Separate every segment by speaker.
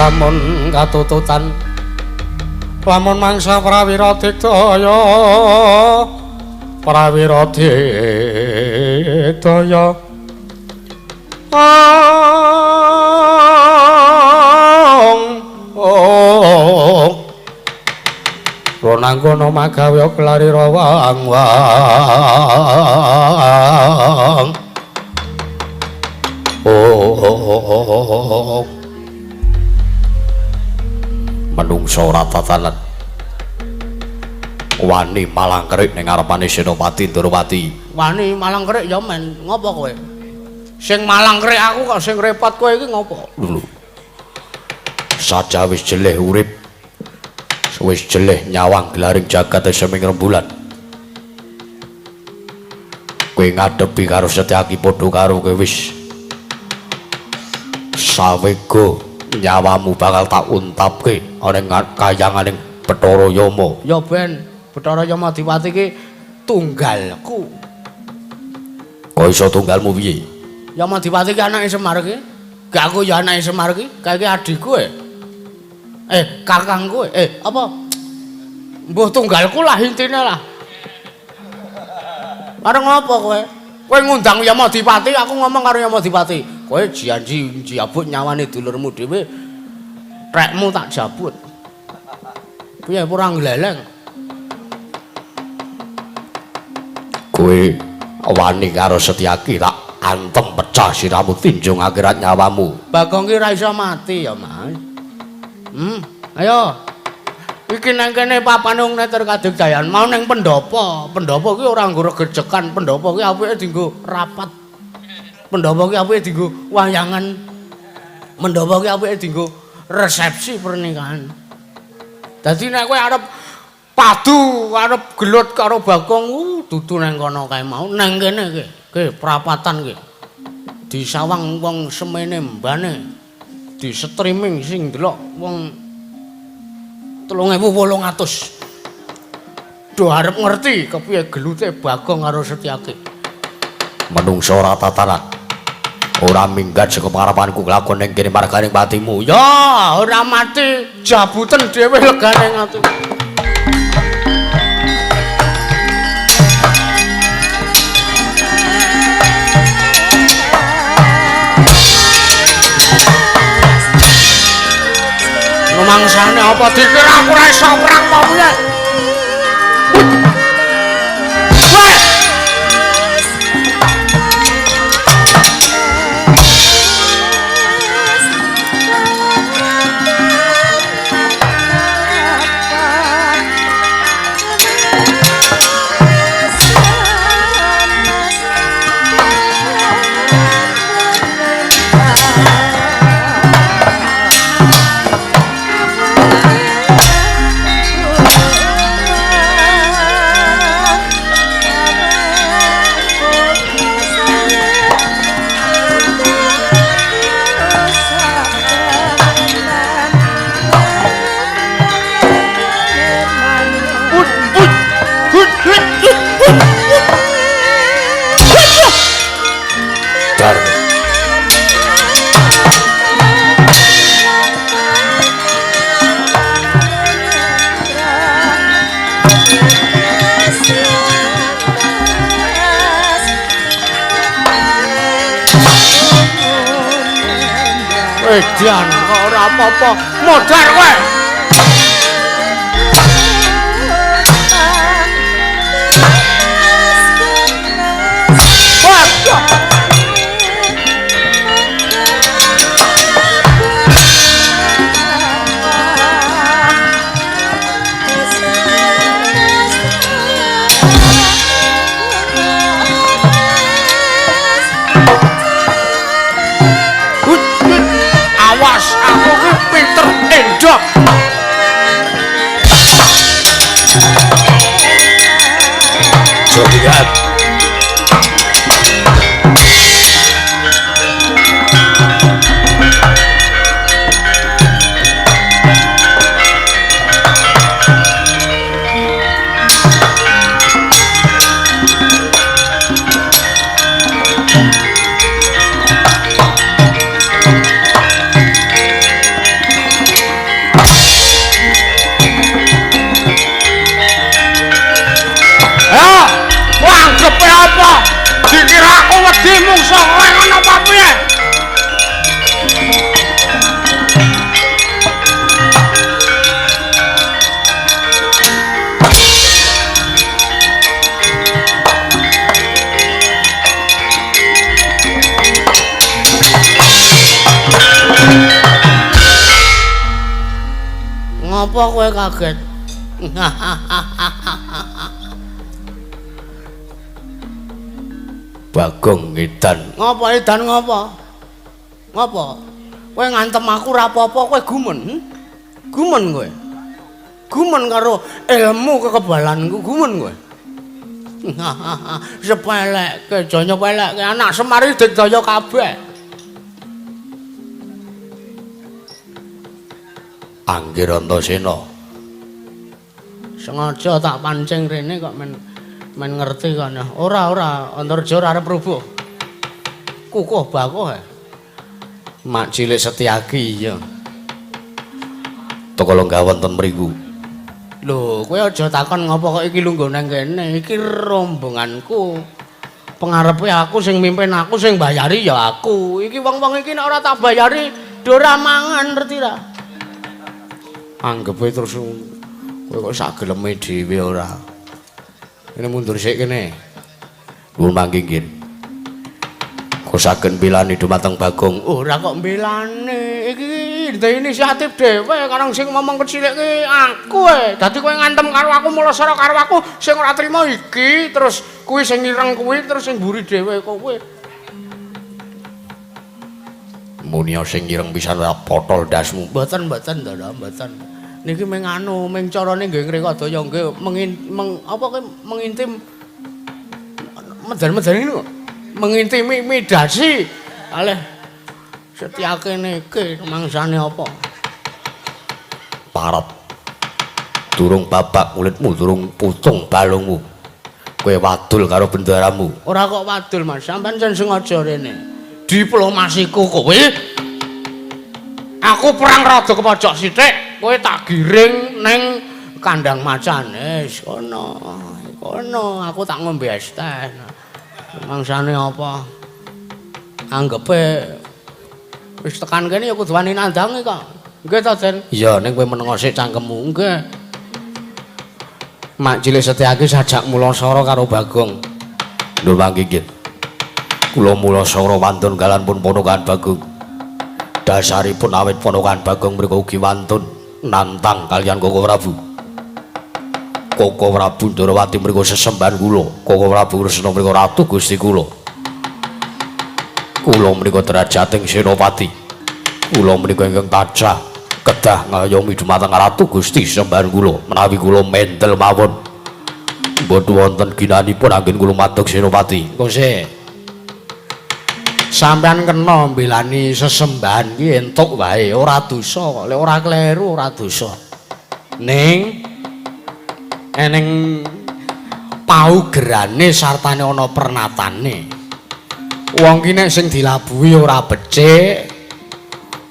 Speaker 1: Lamun katututan lamun mangsa prawira digdaya prawira digdaya ong ronangkono magawe kelari rawang wang oh menungso ora tatanan wani malang kerik ning ngarepane Senopati Ndorowati.
Speaker 2: Wani malang kerik ya men, ngopo kowe? Sing malang kerik aku kok sing repot kowe iki ngopo?
Speaker 1: Lho. Saja wis jeleh urip. Wis jeleh nyawang gelaring jagat seming rembulan. Kowe ngadepi karo Setyaki padha karo kowe wis sawega nyawamu bakal tak untapke ana ing kayanganing Bathara Yama.
Speaker 2: Ya ben, Bathara Yama Dipati iki tunggalku.
Speaker 1: Kok iso tunggalmu piye?
Speaker 2: Yama Dipati iki anake Semar iki. Gak aku ya anake Semar iki, kae iki adhiku e. Kakangku e. Apa? Mbuh tunggalku lah intine lah. Arep ngopo kowe? Kowe ngundang Yama Dipati, aku ngomong karo Yama Dipati. Kowe janji njabut nyawane dulurmu dhewe. Rekmu tak jabut. Piye ora ngleleng?
Speaker 1: Kowe wani karo Setyaki tak antem pecah siramu tinjung akhirat nyawamu.
Speaker 2: Bagong ki ora iso mati ya, Mas. Ayo. Iki nang kene papane wong neter kadigdayan, mau ning pendopo. Pendopo ki ora nggo regejekan, pendopo ki apike dienggo rapat. Pendopo ki apike dienggo wayangan. Pendopo ki apike dienggo resepsi pernikahan. Dadi nek kowe arep padu, arep gelut karo Bagong, dudu nang kono kae mau, nang kene iki, ki prapatan ki. Disawang wong semene mbane. Di streaming sing ndelok wong 3800. Do arep ngerti kepiye gelute Bagong karo Setyaki.
Speaker 1: Menungso ora tatanan. Ora minggat saka pangarapanku kelakon ning kene marganing patimu.
Speaker 2: Ya, ora mati, jabuten dhewe legane ati. Rumangsane apa dikira aku ora iso perang apa piye? Weh! Edan kok ora apa-apa, modar kowe. Awas, aku ki pinter endok.
Speaker 1: Joget.
Speaker 2: Ngapa kowe kaget?
Speaker 1: Bagong edan.
Speaker 2: Ngapa edan ngapa? Ngapa? Kowe ngantem aku ora apa-apa, kowe gumun. Gumun kowe. Gumun karo ilmu kekebalanku, gumun kowe. Sepelekke, aja nyepelekke anak Semar iki digdaya kabeh.
Speaker 1: Anggir Antasena.
Speaker 2: Sengaja tak pancing rene kok men ngerti kono. Ora ora, Antarja ora arep rubuh. Kukuh bakuh.
Speaker 1: Mak cilik Setyaki iya. Toko lenggah wonten mriku.
Speaker 2: Lho, kowe aja takon ngopo kok iki lungguh nang kene. Iki rombonganku. Pengarepe aku sing mimpin, aku sing bayari ya aku. Iki wong-wong iki nek ora tak bayari do ora mangan, ngerti ra?
Speaker 1: Anggepe terus kowe kok sak geleme dhewe ora. Kene mundur sik kene. Nuwun mangke nggih. Kok saged mbelani dumateng Bagong?
Speaker 2: Ora kok mbelani. Iki inisiatif dhewe karang sing ngomong kecilik ki aku e. Dadi kowe ngantem karo aku, mulasara karo aku, sing ora trima iki, terus kuwi sing ireng kuwi, terus sing mburi dhewe kowe.
Speaker 1: Munia sing ireng pisan ora potol ndasmu.
Speaker 2: Mboten mboten to, mboten. Niki mung anu, mung carane nggih ngrekadaya nggih apa kuwi mengintim medan-medan niku. Mengintimidasi. Aleh Setyake niki mangsane apa?
Speaker 1: Parep. Durung babak kulitmu, durung putung balungmu. Kowe wadul karo bendaramu.
Speaker 2: Ora kok wadul, Mas. Sampeyan jan sengaja rene. Diplomasiku kowe. Aku perang rada kepojok sithik, kowe tak giring ning kandang macan. Wis kono. Kono aku tak ngombe es teh. Mangsane apa? Anggepe wis tekan kene ya kudu wani nandangi kok. Nggih to, Den?
Speaker 1: Iya, ning kowe menengo sik cangkemmu. Nggih. Mak cilik Setyaki sajak mulasara karo Bagong. Lho mangke nggih. Kula mulasara wantun kalan pun ponokan Bagong. Dasaripun awit ponokan Bagong mriku ugi wantun nantang kaliyan Koko Prabu. Koko Prabu Ndorowati mriku sesembahan kula. Koko Prabu Kresna mriku ratu Gusti kula. Kula menika derajating senopati. Kula menika ingkang tansah kedah ngayomi dumateng ratu Gusti sembahan kula. Menawi kula mendel mawon mboten wonten ginanipun anggen kula madeg senopati.
Speaker 2: Engko sik. Sampeyan kena mbelani sesembahan ki entuk wae, ora dosa kok. Lek ora kleru ora dosa. Ning eneng paugerane sartane ana pernatane. Wong ki nek sing dilabuhi ora becik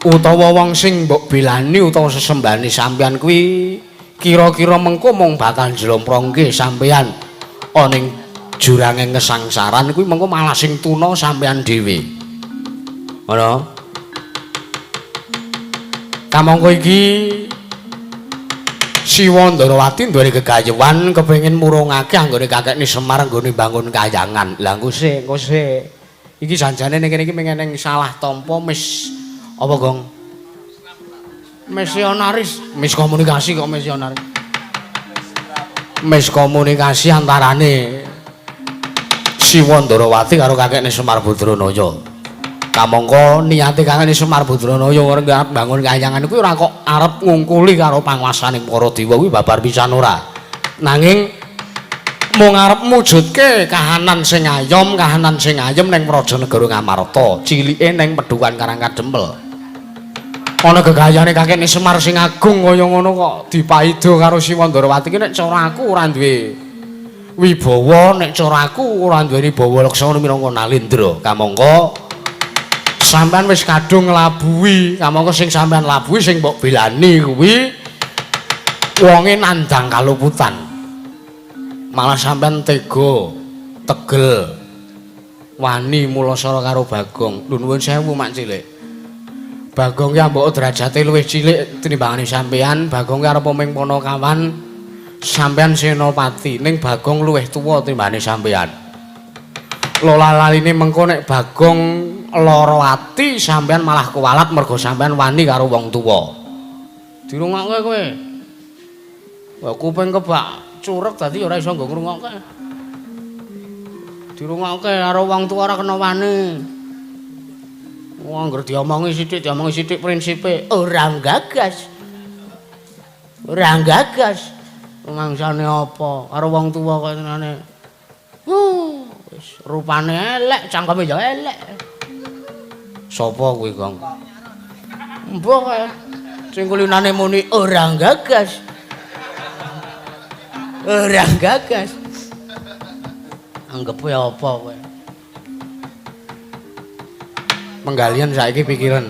Speaker 2: utawa wong sing mbok belani utawa sesembahane sampeyan kuwi kira-kira mengko mung bakal njlomprongke sampeyan ana ing jurange kesangsaran kuwi mengko malah sing tuna sampeyan dhewe. Ngono. Kamangka iki Siwa Ndarawati duweni gegayuhan kepengin murungake anggone kakekne Semar nggone bangun kayangan. Lah engko sik, engko sik. Iki janjane ning kene iki mengeneng salah tampa mis apa, Gong? Misionaris, miskomunikasi kok misionaris. Miskomunikasi antarane Siwa Ndarawati karo kakekne Semar Badranaya. Kamangka niate kakekne Semar Badranaya ora arep bangun kayangan kuwi ora kok arep ngungkuli karo panguasane para dewa kuwi babar pisan ora. Nanging mung arep mujudke kahanan sing ayom, kahanan sing ayem ning Praja Negara Ngamarta, cilike ning Pedukan Karang Kadempel. Ana gegayane kakekne Semar sing agung kaya ngono kok dipaida karo Siwa Ndarawati ki nek cara aku ora duwe wibawa, nek cara aku ora duweni bawa laksana minangka Nalendra. Kamangka sampean wis kadung nglabuhi, kamangka sing sampean labuhi sing mbok belani kuwi wonge nandhang kaluputan. Malah sampean tega, tegel, wani mulasara karo Bagong. Lho nuwun sewu mak cilik. Bagong ki ambok derajate luwih cilik tinimbangane sampean. Bagong ki arep ming panakawan, sampean senopati. Ning Bagong luwih tuwa tinimbangane sampean. Lola-laline mengko nek Bagong lara ati sampean malah kuwalat mergo sampean wani karo wong tuwa. Dirungokke kowe. Wah, kuping kebak curek dadi ora iso nggo ngrungokke. Dirungokke karo wong tuwa ora kena wani. Wong anggere diomongi sithik prinsipe ora gagas. Ora gagas. Mangsane apa karo wong tuwa kok senane. Wis rupane elek, cangkeme ya elek. Sopo kuwi, Gong? Mbah kae. Sing kulinane muni ora gagas. Ora gagas. Anggepe apa kowe? Penggalian saiki pikiran.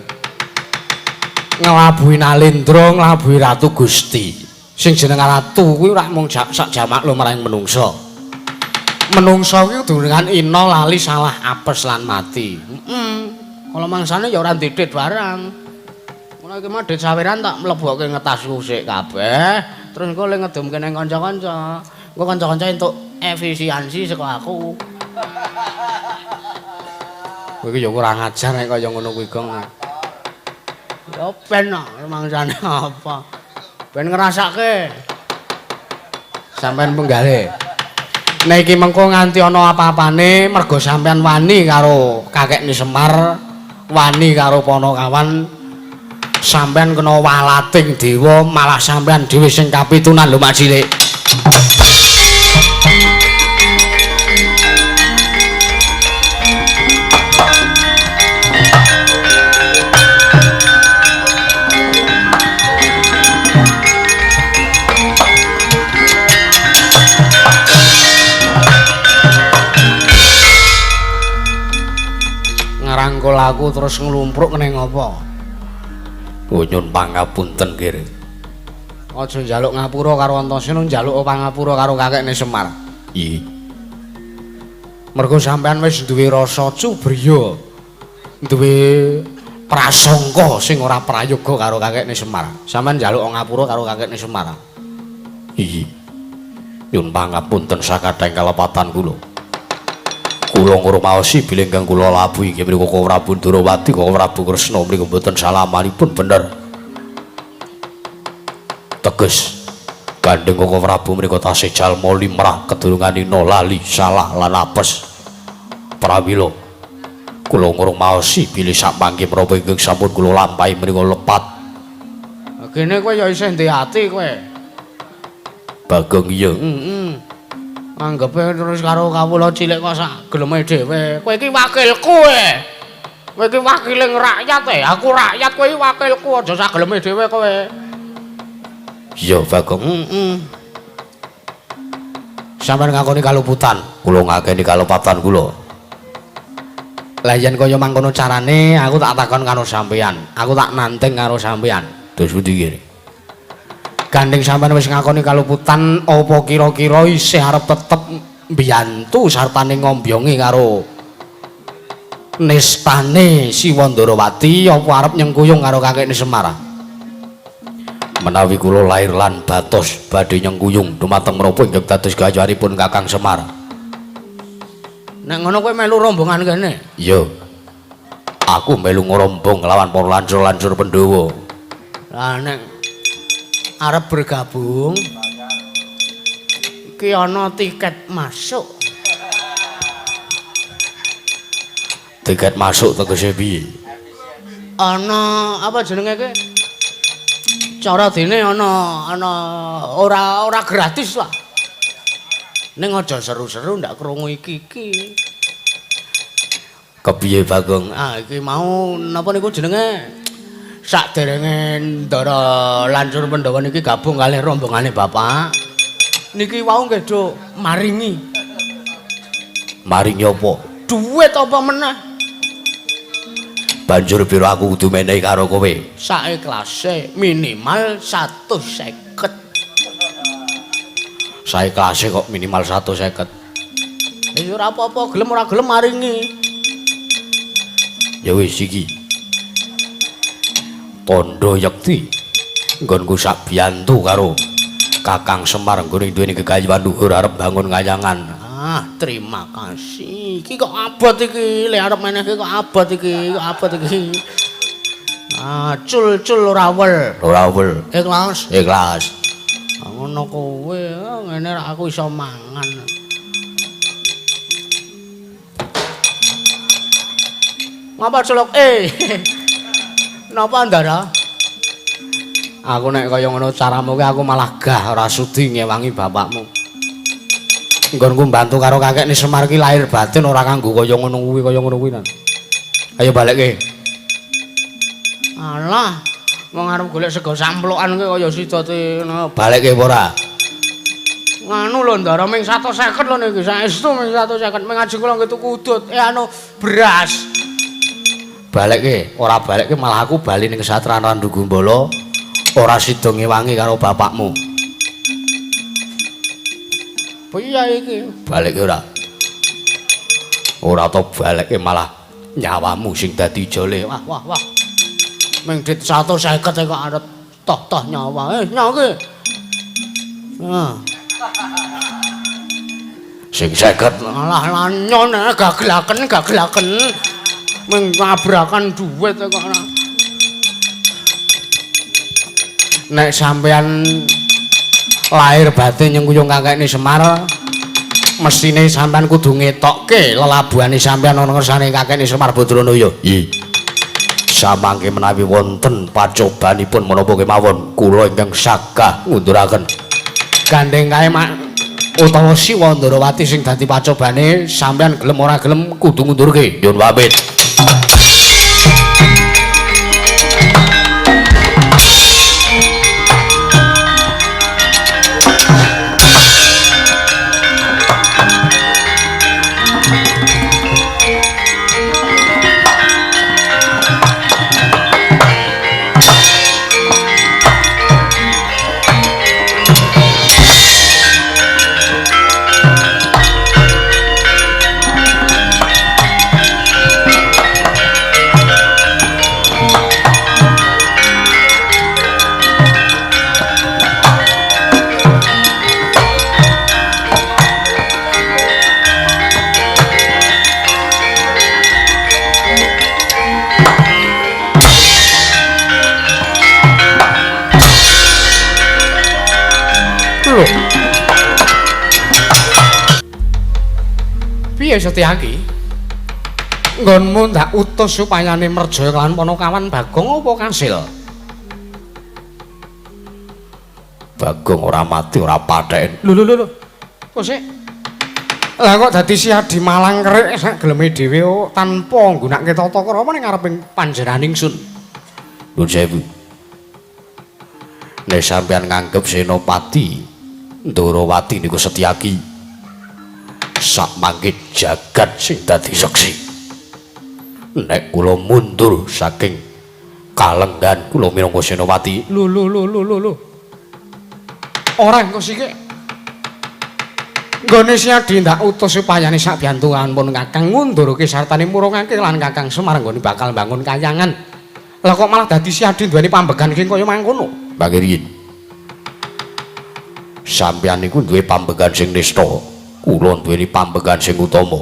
Speaker 2: Nglabuhi Nalendra, nglabuhi Ratu Gusti. Sing jeneng ratu kuwi ora mung sak jamak lumrahing menungsa. Menungsa kuwi dengan ina lali salah apes lan mati. Heeh. Kala mangsane ya ora ndidit barang. Mula iki mah dit saweran tak mlebokke ngetasku sik kabeh, terus engko le ngedumke nang kanca-kanca. Engko kanca-kanca entuk efisiensi saka aku. Kowe iki ya kurang ajar nek kaya ngono kuwi, Gong. Ya ben mangsane apa. Ben ngrasake. Sampeyan penggale. Nek iki mengko nganti ana apa-apane mergo sampeyan wani karo kakekne Semar, wani karo Panakawan, sampeyan kena walating dewa, malah sampeyan dhewe sing kapitunan lho Mak Cilik. Ngrangkul aku terus nglumpruk ning apa?
Speaker 1: Nyun pangapunten, Nggih.
Speaker 2: Aja njaluk ngapura karo Antasena, njaluk pangapura karo kakekne Semar.
Speaker 1: Iya.
Speaker 2: Mergo sampean wis duwe rasa cubriya, duwe prasangka sing ora prayoga karo kakekne Semar. Sampean njaluk ngapura karo kakekne Semar.
Speaker 1: Iya. Nyun pangapunten sakathahing kalepatan kula. Kula ngrumaosi bilih ingkang kula labuhi inggih menika Koko Prabu Ndorowati, Koko Prabu Kresna menika mboten salamanipun bener. Teges gandeng Koko Prabu menika tasih jalma limrah kedurungan ina lali salah lan apes. Pramila kula ngrumaosi bilih samangke menapa ingkang sampun kula lampahi menika lepat.
Speaker 2: Kene kowe ya isih ndek ati kowe.
Speaker 1: Bagong iya.
Speaker 2: Heeh. Anggepe terus karo kawula cilik kok sak geleme dhewe. Kowe iki wakilku e. Kowe iki wakiling rakyat e. Aku rakyat, kowe iki wakilku, aja sak geleme dhewe kowe.
Speaker 1: Iya, Bagong.
Speaker 2: Heeh. Sampeyan ngakoni kaluputan.
Speaker 1: Kula ngakeni kalepatan kula.
Speaker 2: Lah yen kaya mangkono carane, aku tak takon karo sampeyan. Aku tak nanteng karo sampeyan.
Speaker 1: Terus pundi kene?
Speaker 2: Gandeng sampeyan wis ngakoni kaluputan, apa kira-kira isih arep tetep mbiyantu sartane ngombyongi karo nistane Siwa Ndarawati, apa arep nyengkuyung karo kakekne Semar?
Speaker 1: Menawi kula lair lan batos badhe nyengkuyung dumateng menapa ingkang dados gayuhanipun Kakang Semar.
Speaker 2: Nek ngono kowe melu rombongan kene?
Speaker 1: Iya. Aku melu ngrombong nglawan para lancur-lancur Pandhawa.
Speaker 2: Lah nek arep bergabung iki ana tiket masuk.
Speaker 1: Tiket masuk tegese piye?
Speaker 2: Ana apa jenenge iki? Cara dene ana ana ora gratis lah. Ning aja seru-seru ndak krungu iki-iki.
Speaker 1: Kepiye Bagong?
Speaker 2: Ah iki mau napa niku jenenge? Sakderenge Ndara Lancur Pandhawa niki gabung kalih rombongane bapak. Niki wau nggih do maringi.
Speaker 1: Maringi apa?
Speaker 2: Duit apa meneh?
Speaker 1: Banjur pira aku kudu menehi karo kowe?
Speaker 2: Saeklase minimal 150.
Speaker 1: Saeklase kok minimal 150.
Speaker 2: Wis ora apa-apa, gelem ora gelem maringi.
Speaker 1: Ya wis iki. Tandha yekti nggonku sak biyantu karo Kakang Semar nggone duweni gegayuhan luhur arep bangun kayangan.
Speaker 2: Ah, terima kasih. Iki kok abot iki, le arep meneh iki kok abot iki, kok abot iki. Ah, cul-cul ora wel.
Speaker 1: Ora wel.
Speaker 2: Ikhlas.
Speaker 1: Ikhlas.
Speaker 2: Ngono. ana kowe, ngene ra aku iso mangan. Ngapa celuk? Napa Ndara? Aku nek kaya ngono caramu ki aku malah gah ora sudi ngewangi bapakmu. Nggonku mbantu karo kakekne Semar ki lahir batin ora kanggo kaya ngono kuwi, kaya ngono kuwi. Ayo balekke. Alah, wong arep golek sego samplokan ki kaya sida te. Balekke apa ora? Nganu lho Ndara ming 150 lho niki, saestu ming 150. Ming ajeng kula nggih tuku udut, anu beras. Balekke, ora balekke malah aku bali ning Satran Randu Gumbala. Ora sida ngewangi karo bapakmu. Piye iki? Balekke ora? Ora to balekke malah nyawamu sing dadi jole. Wah wah wah. Ming dit 150 kok arep toh-toh nyawa. Nyawa ki. Heeh. Sing 50 malah lanyon gaglaken gaglaken. Ming ngabrakan duit kok ora. Nek sampean lahir batin nyengkuyung kakekne Semar, mestine sampean kudu ngetokke lelabuhane sampean ana ngersane kakekne Semar Badranaya. Nggih. Samangke menawi wonten pacobanipun menapa kemawon kula ingkang sagah ngunduraken. Gandeng kae mak utawa Siwa Ndarawati sing dadi pacobane sampean gelem ora gelem kudu ngundurke. Nyuwun pamit. Piye Setyaki? Nggonmu ndak utus supayane merjaya lan Panakawan Bagong apa kasil? Bagong ora mati ora patheken. Lho lho lho. Kok sik? Lah kok dadi si Adi Malang kerik sak geleme dhewe tanpa nggunakake tata krama ning ngareping panjenengan ingsun. Nuwun sewu. Nek sampeyan nganggep Senopati Ndarawati niku Setyaki, sak mangke jagat sing dadi seksi. Nek kula mundur saking kalenggan kula minangka Senopati. Lho lho lho lho lho. Ora engko sithik. Nggone si Adi ndak utus supayane sak biyantuan pun Kakang ngundurke sartane murungake lan Kakang Semar nggone bakal bangun kayangan. Lah kok malah dadi si Adi duweni pambegan sing kaya mangkono? Mangke riyin. Sampeyan niku duwe pambegan sing nista. Kula duweni pambegan sing utama.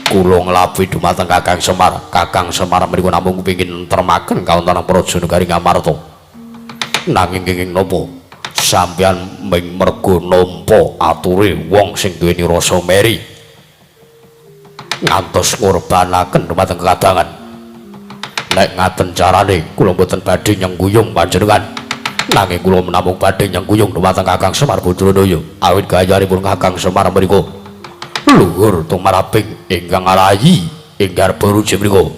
Speaker 2: Kula nglabuhi dumateng Kakang Semar. Kakang Semar mriku namung kepengin ntremaken kawontenan Praja Negari Ngamarta. Nanging kenging napa sampeyan ming mergo nampa ature wong sing duweni rasa meri ngantos ngurbanaken dumateng kekadangan. Nek ngaten carane kula mboten badhe nyengkuyung panjenengan. Nanging kula namung badhe nyengkuyung dumateng Kakang Semar Badranaya. Awit gayanipun Kakang Semar mriku luhur tumaraping ingkang arayi ing garba ruji mriku.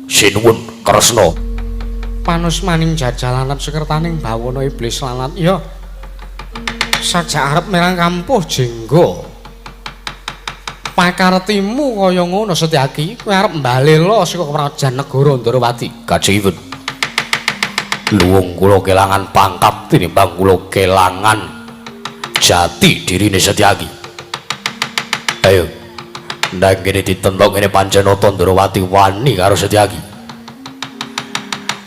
Speaker 2: Sinuwun Kresna. Panusmaning jajalanat sekertaning bawana iblis lanat. Ya. Sajak arep merang kampuh jenggo. Pakartimu kaya ngono Setyaki, kowe arep mbalela saka kerajaan negara Ndarawati. Kajengipun. Luwung kula kelangan pangkat tinimbang kula kelangan jati dirine Setyaki. Ayo. Ndang kene ditentok kene Pancanata Ndarawati wani karo Setyaki.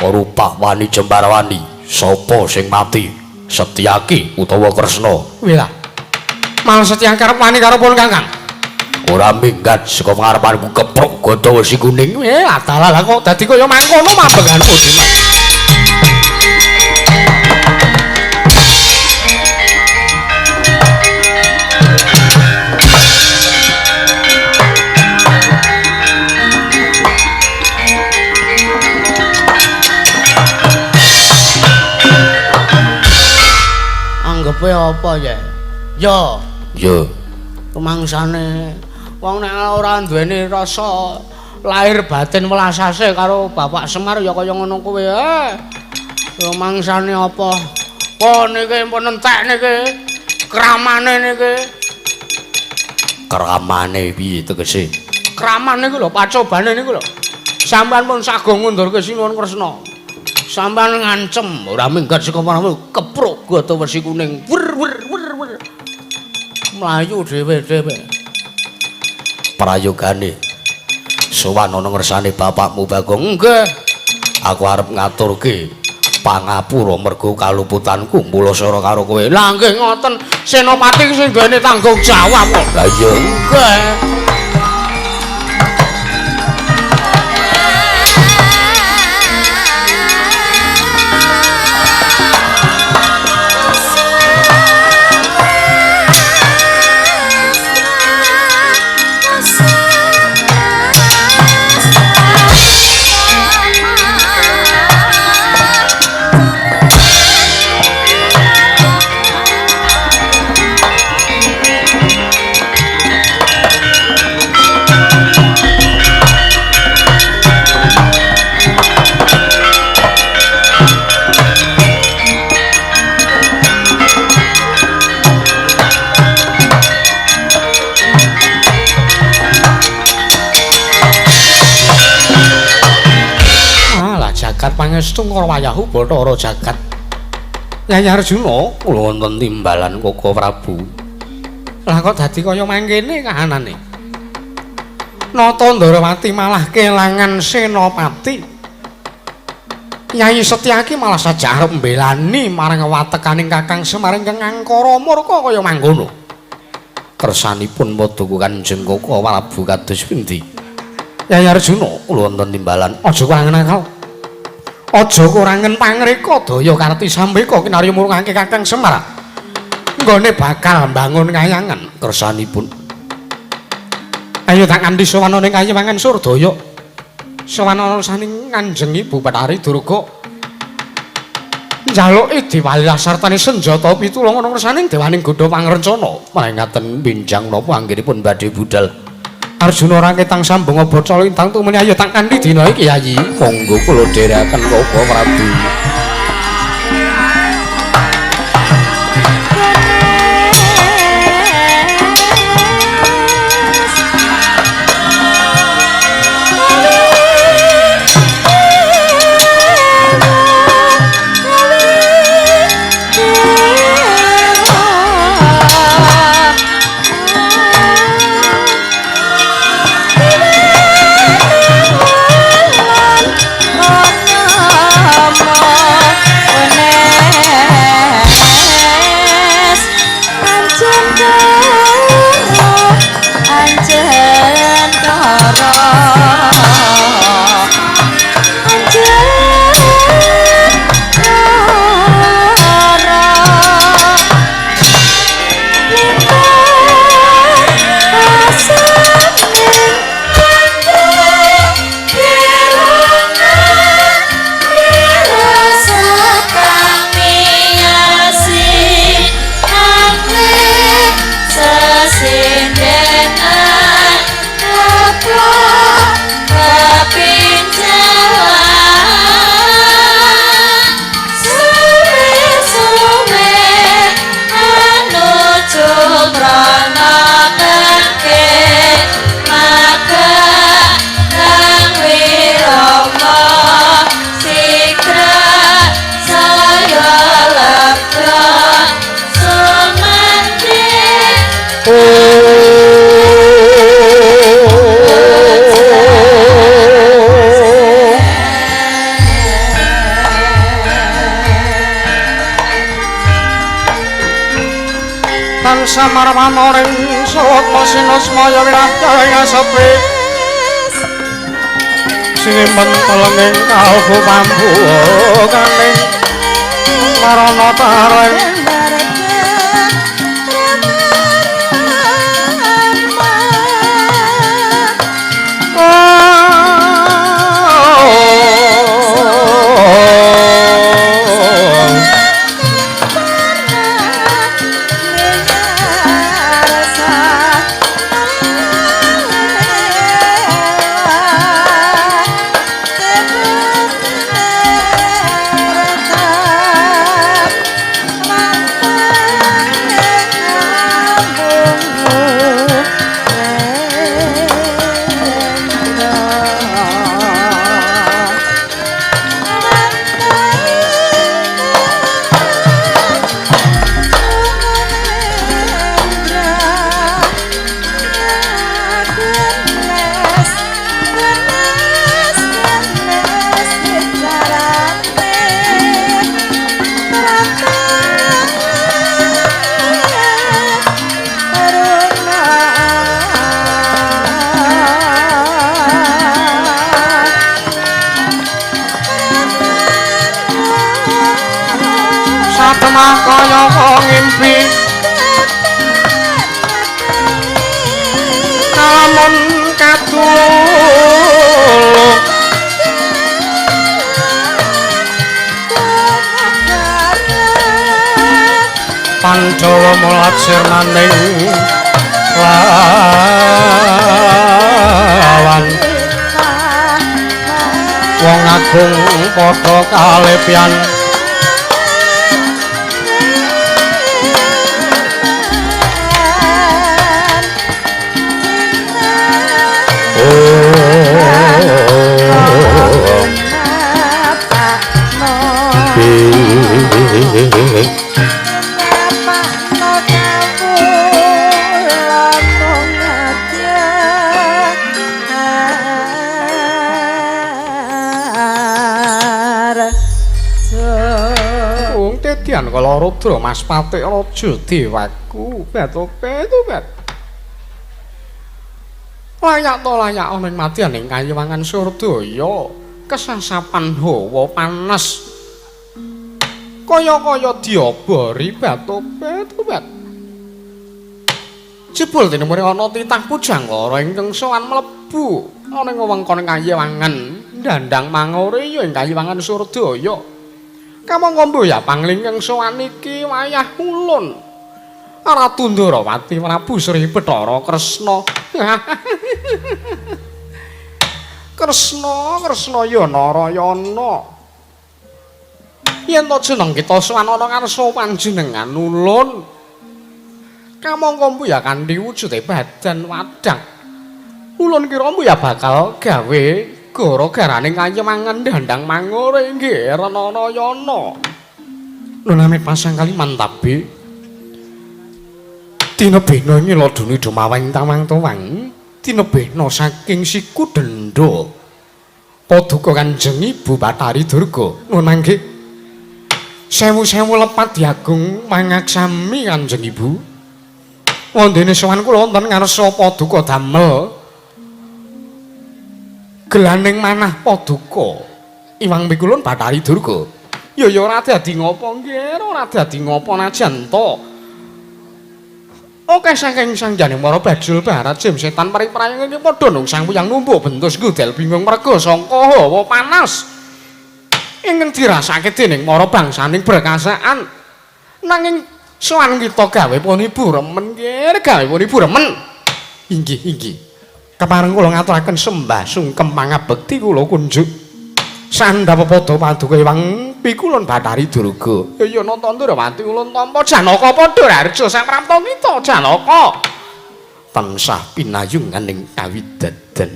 Speaker 2: Rupak wani jembar wani, sapa sing mati? Setyaki utawa Kresna? Wih lah. Malah Setyaki arep wani karo pun Kakang. Ora minggat saka ngarepanku kepruk gada wesi kuning. Adalah lah kok dadi kaya mangkono mambenganmu Dimas. Sebabe apa ya? Ya.
Speaker 1: Ya.
Speaker 2: Rumangsane wong nek ora duweni rasa lahir batin welasase karo Bapak Semar ya kaya ngono kuwi. Rumangsane apa? Oh niki pun entek niki. Kramane niki.
Speaker 1: Kramane piye tegese?
Speaker 2: Kraman niku lho, pacobane niku lho. Sampeyan pun sagung ngundurke Sinuwun Kresna. Sampeyan ngancem ora minggat saka marang kepruk gata wesi kuning. Wer wer wer wer. Mlayu dhewe-dhewe.
Speaker 1: Prayogane sowan ana ngersane bapakmu Bagong.
Speaker 2: Nggih.
Speaker 1: Aku arep ngaturke pangapura mergo kaluputanku mulasara karo kowe.
Speaker 2: Lah nggih ngoten, Senopati sing duweni tanggung jawab kok.
Speaker 1: Lah iya.
Speaker 2: Nggih. Jagat pangestu Ngarwayahu Bathara jagat. Yayi Arjuna
Speaker 1: kula wonten timbalan Koko Prabu.
Speaker 2: Lah kok dadi kaya mangkene kahanane? Nata Ndarawati malah kelangan Senopati. Yayi Setyaki malah saja arep mbelani marang watekaning Kakang Semar ingkang angkara murka kaya mangkono.
Speaker 1: Kersanipun padha Kanjeng Koko Prabu kados pundi?
Speaker 2: Yayi Arjuna
Speaker 1: kula wonten timbalan.
Speaker 2: Aja kurangen akal. Aja kurangen pangreka daya karti sambeka kinarya murungake Kakang Semar. Nggone bakal mbangun kayangan
Speaker 1: kersanipun.
Speaker 2: Ayo tak kanthi sowan ning kayangan Surdaya. Sowan ana saning Kanjeng Ibu Bathari Durga. Njaluki diwali sartane senjata pitulung ana ngersaning dewaning Gandha Pangrencana.
Speaker 1: Mrangaten benjang napa anggenipun badhe budal.
Speaker 2: Arjuna ora ketang sambung bocol intang tumeni ayo tak kanthi dina iki Yayi.
Speaker 1: Monggo kula dherekaken Koko Prabu.
Speaker 2: Samarwana ring sawetara sinasmaya wirajaya ngasepi sinimpen telenging kalbu pambukaning marana tareng
Speaker 1: Jagat sirnaning lawan wong agung padha kalepyan Wong tedian kala rudra Mas Patik Raja Dewaku batope-topet. Layak to layak ana ing madyaning kayiwangan Surdaya, kesasapan hawa panas. Kaya-kaya diobori batope-topet. Jebul tinemune ana titah pujangkara ingkang sowan mlebu ana ing wewengkon kayiwangan ndandang mangore ya ing kayiwangan Surdaya. Kamangka mboya panglingkang sowan iki wayah ulun Ratu Ndorowati Prabu Sri Bathara Kresna. Kresna Kresna ya Narayana. Yen to jeneng kita sowan ana ngarsa panjenengan ulun. Kamangka mboya kanthi wujude badan wadang. Ulun kira mboya bakal gawe gara-garane kayemangan dandang mangore nggih Renarayana. Nun amit pasang kaliman tabi. Tinebihna nyiladuni dumaweng tawang tuwang, tinebihna saking siku dendha. Paduka Kanjeng Ibu Bathari Durga. Nun mangke sewu-sewu lepat diagung mangaksami Kanjeng Ibu. Wondene sowan kula wonten ngarsa paduka damel gelaning manah paduka iwang pikulun Bathari Durga. Ya ya ora dadi ngopo nggih, ora dadi ngopo najan to. Oke saking sangjane para bajul barat jim setan pari-prayang iki padha nungsang puyang numpuk bentus gudel bingung merga sangka hawa panas ingkang dirasake dening para bangsaning berkasaan. Nanging sowan kita gawe pun ibu remen nggih, gawe pun ibu remen. Inggih, inggih. Kepareng kula ngaturaken sembah sungkem pangabekti kula kunjuk sandhap padha paduka iwang pikulun Bathari Durga. Ya ya nata Ndrawati ulun tampa Janaka padha harja saprapta kita Janaka tansah pinayunganing kawidadan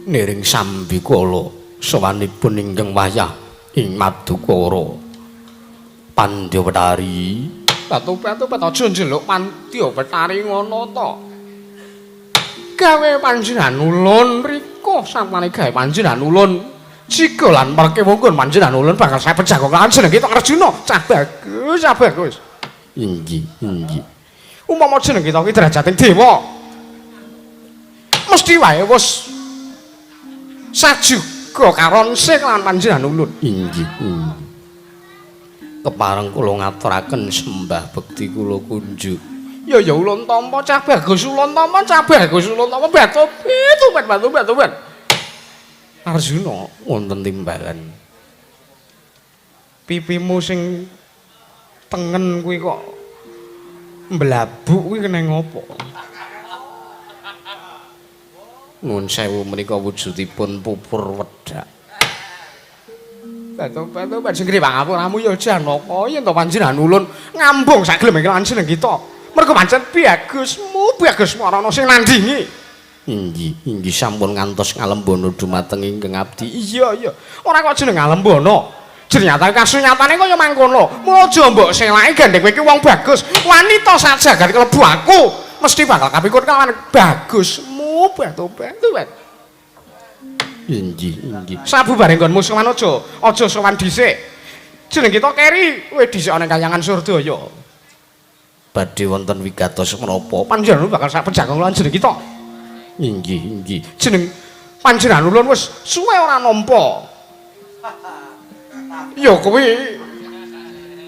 Speaker 1: niring sambikala sowanipun ingkang wayah ing Madukara Pandya Betari. Batu-batu aja njeluk Pandya Betari ngono to. Gawe panjenengan ulun rika samane gawe panjenengan ulun jika lan perkewa nggon panjenengan ulun bakal saya jago lan jeneng kita Arjuna cah bagus cah bagus. Inggih inggih. Umpama jeneng kita iki derajating dewa mesti wae wis sajuga karonse lan panjenengan ulun. Inggih inggih. Kepareng kula ngaturaken sembah bekti kula kunjuk. Ya ya ulun tampa cah bagus ulun tampa cah bagus ulun tampa batu batu batu batu. Arjuna wonten timbalan. Pipimu sing tengen kuwi kok mblabuk kuwi kena ngopo? Nuwun sewu menika wujudipun pupur wedak. Batu-batu panjenengan pangapuramu ya Janaka yen to panjenengan ulun ngambung sak gelem lan jeneng kita. Mergo pancen bagusmu, bagusmu ora ana sing nandingi. Inggih, inggih sampun ngantos ngalembana dumateng ingkang abdi. Iya, iya. Ora kok jeneng ngalembana. Jernyata kasunyatane kaya mangkono. Mula aja mbok selaki gandeng kowe iki wong bagus. Wanita sak jagat klebu aku mesti bakal kapikut kawan bagusmu batu-batu. Inggih, inggih. Sabubare nggonmu sowan aja, aja sowan dhisik. Jeneng kita keri, kowe dhisik ana kayangan Surdaya. Badhe wonten wigatos menapa panjenengan bakal sak pejangkung lan jeneng kita. Inggih, inggih. Jeneng panjenengan ulun wis suwe ora nampa. Ya kuwi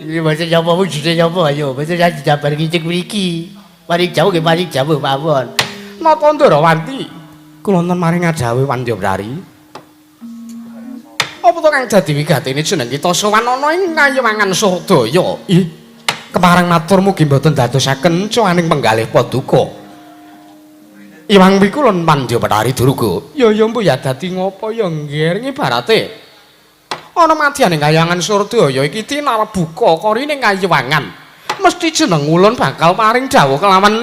Speaker 2: iki mboten sapa wujude sapa ayo mboten dijabar ngicik mriki. Paring jauh nggih paring jauh mawon.
Speaker 1: Nata Ndarawanti kula wonten maring adhawuh Pandya Brari. Apa to kang dadi wigatene jeneng kita sowan ana ing kayiwangan Surdaya? Ih. Kepareng matur mugi mboten dadosaken cuaning penggalih paduka. Iwang Pikulun Pandya Bathari Durga. Ya ya mbuh ya dadi ngopo ya nggih ibarate. Ana madyaning kayangan Surdaya iki tinarbuka korine kayiwangan. Mesti jeneng ulun bakal paring dawuh kelawan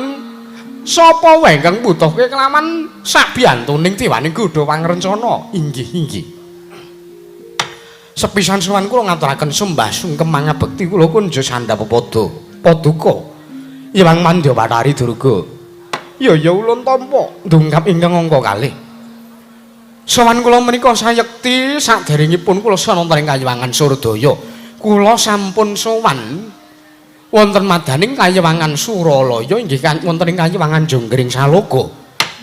Speaker 1: sapa wae ingkang mbutuhke kelawan sabiyantuning diwaning godha pangrencana. Inggih inggih. Sepisan sowan kula ngaturaken sembah sungkem mangabekti kula kunjo sandhap pepada paduka Hyang Mandya Bathari Durga. Ya ya ulun tampa ndungkap ingkang angka kalih. Sowan kula menika sayekti saderengipun kula wonten ing kayiwangan Surdaya. Kula sampun sowan wonten madaning kayiwangan Suralaya inggih wonten ing kayiwangan Jonggring Saloka.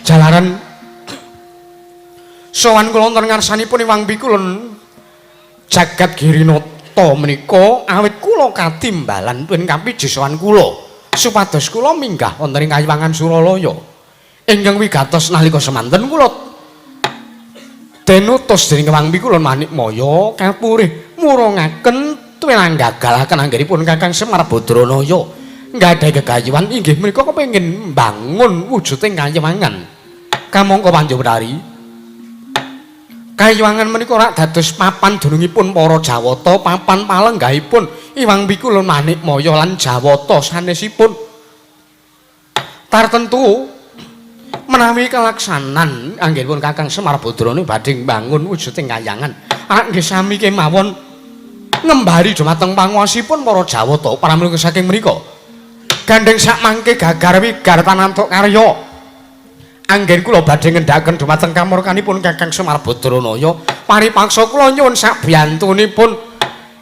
Speaker 1: Jalaran sowan kula wonten ngarsanipun Hyang Pikulun Jagat Girinata menika awit kula katimbalan pun kapiji sowan kula supados kula minggah wonten ing kayiwangan Suralaya. Ingkang wigatos nalika semanten kula denutus dening Hyang Pikulun Manikmaya kapurih murungaken tuwilang gagalaken anggenipun Kakang Semar Badranaya nggadahi gegayuhan inggih menika kepengin mbangun wujuding kayiwangan. Kamangka Pandya Bathari, kayiwangan menika rak dados papan dunungipun para Jawata, papan palenggahipun Hyang Pikulun Manikmaya lan Jawata sanesipun. Tartentu menawi kalaksanan anggenipun Kakang Semar Badrana badhe mbangun wujuding kayangan, rak nggih sami kemawon ngembari dumateng panguwasipun para Jawata pramila saking menika. Gandheng sakmangke gagar wigar tanantuk karya anggen kula badhe ngendhaken dumateng kamurkanipun Kakang Semar Badranaya, paripaksa kula nyuwun sabiyantunipun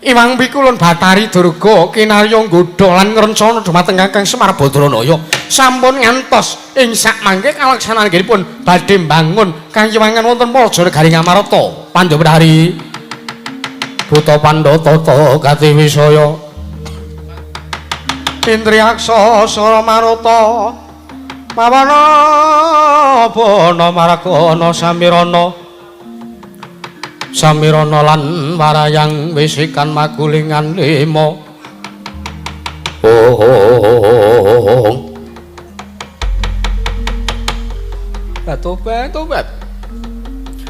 Speaker 1: Hyang Pikulun Bathari Durga kinarya nggodha lan ngrencana dumateng Kakang Semar Badranaya sampun ngantos ing sakmangke kalaksanan anggenipun badhe mbangun kayiwangan wonten Praja Negari Ngamarta. Pandya Bathari Buta Pandhata Gati Wisaya Indriyaksa Sara Maruta Pawana Bana Margana Samirana Samirana lan warayang wisikan magulingan lima. Oh. Tobat tobat.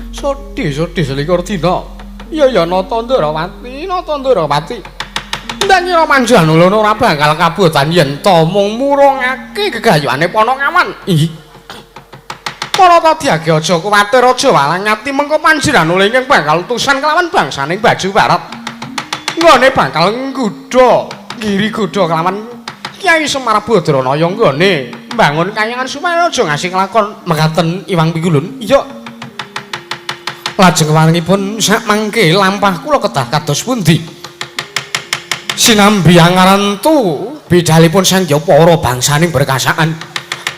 Speaker 1: Sodhi sodhi selikur dina. Ya ya nata Ndrawati, nata Ndrawati. Ndak ngira panjenengan ulun ora bakal kabotan yen ta mung murungake gegayuhane Panakawan. Inggih. Para tadiage aja kuwatir, aja walang ati, mengko panjenengan ulun ingkang bakal utusan kelawan bangsaning Baju Barat. Nggone bakal nggodha, ngiri godha kelawan Kyai Semar Badranaya nggone mbangun kayangan supaya aja ngasih kelakon mekaten Hyang Pikulun. Iya. Lajeng waringipun sakmangke lampah kula kedah kados pundi? Sinambi angarantu bidalipun Sang Hyang para bangsaning berkasaan.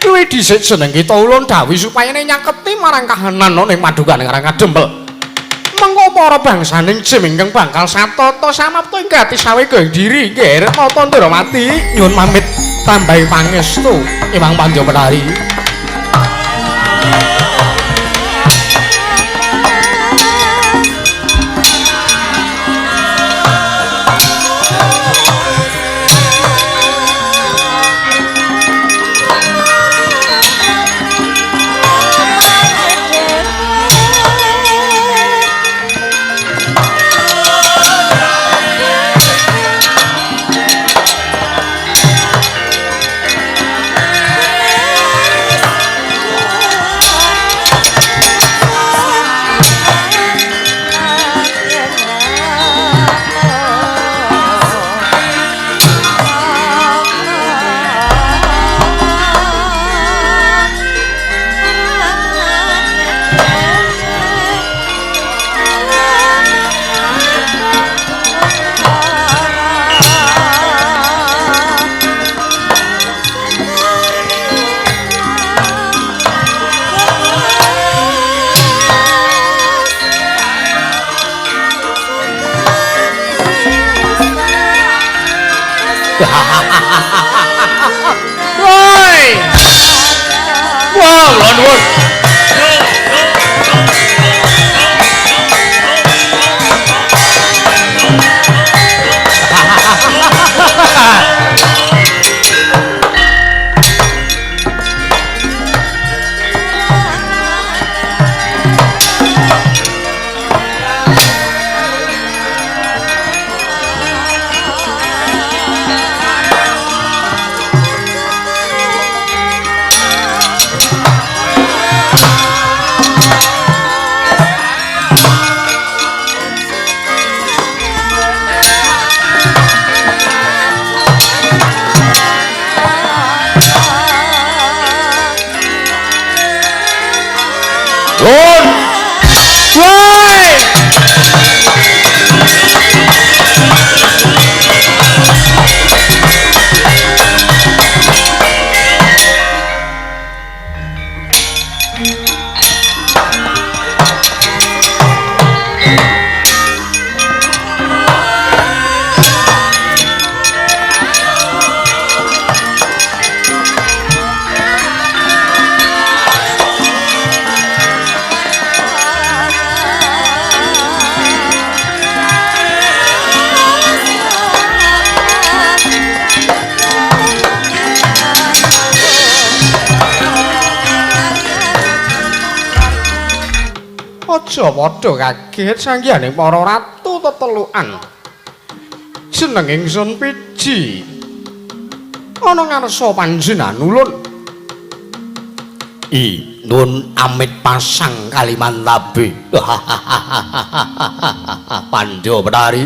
Speaker 1: Luwih dhisik jeneng kita ulun dawuhi supaya nyaketi marang kahanan ana ing padukan Karang Kadempel. Mengko para bangsaning jim ingkang bakal satata samapta ing gati sawega ing diri nggih Nata Ndrawati nyuwun pamit tambahi pangestu Hyang Pandya Bathari.
Speaker 2: Aja padha kaget sanggihane para ratu tetelukan. Jeneng ingsun Piji. Ana ngarsa panjenengan ulun.
Speaker 1: I nun amit pasang Kalimantabe. Pandya Betari.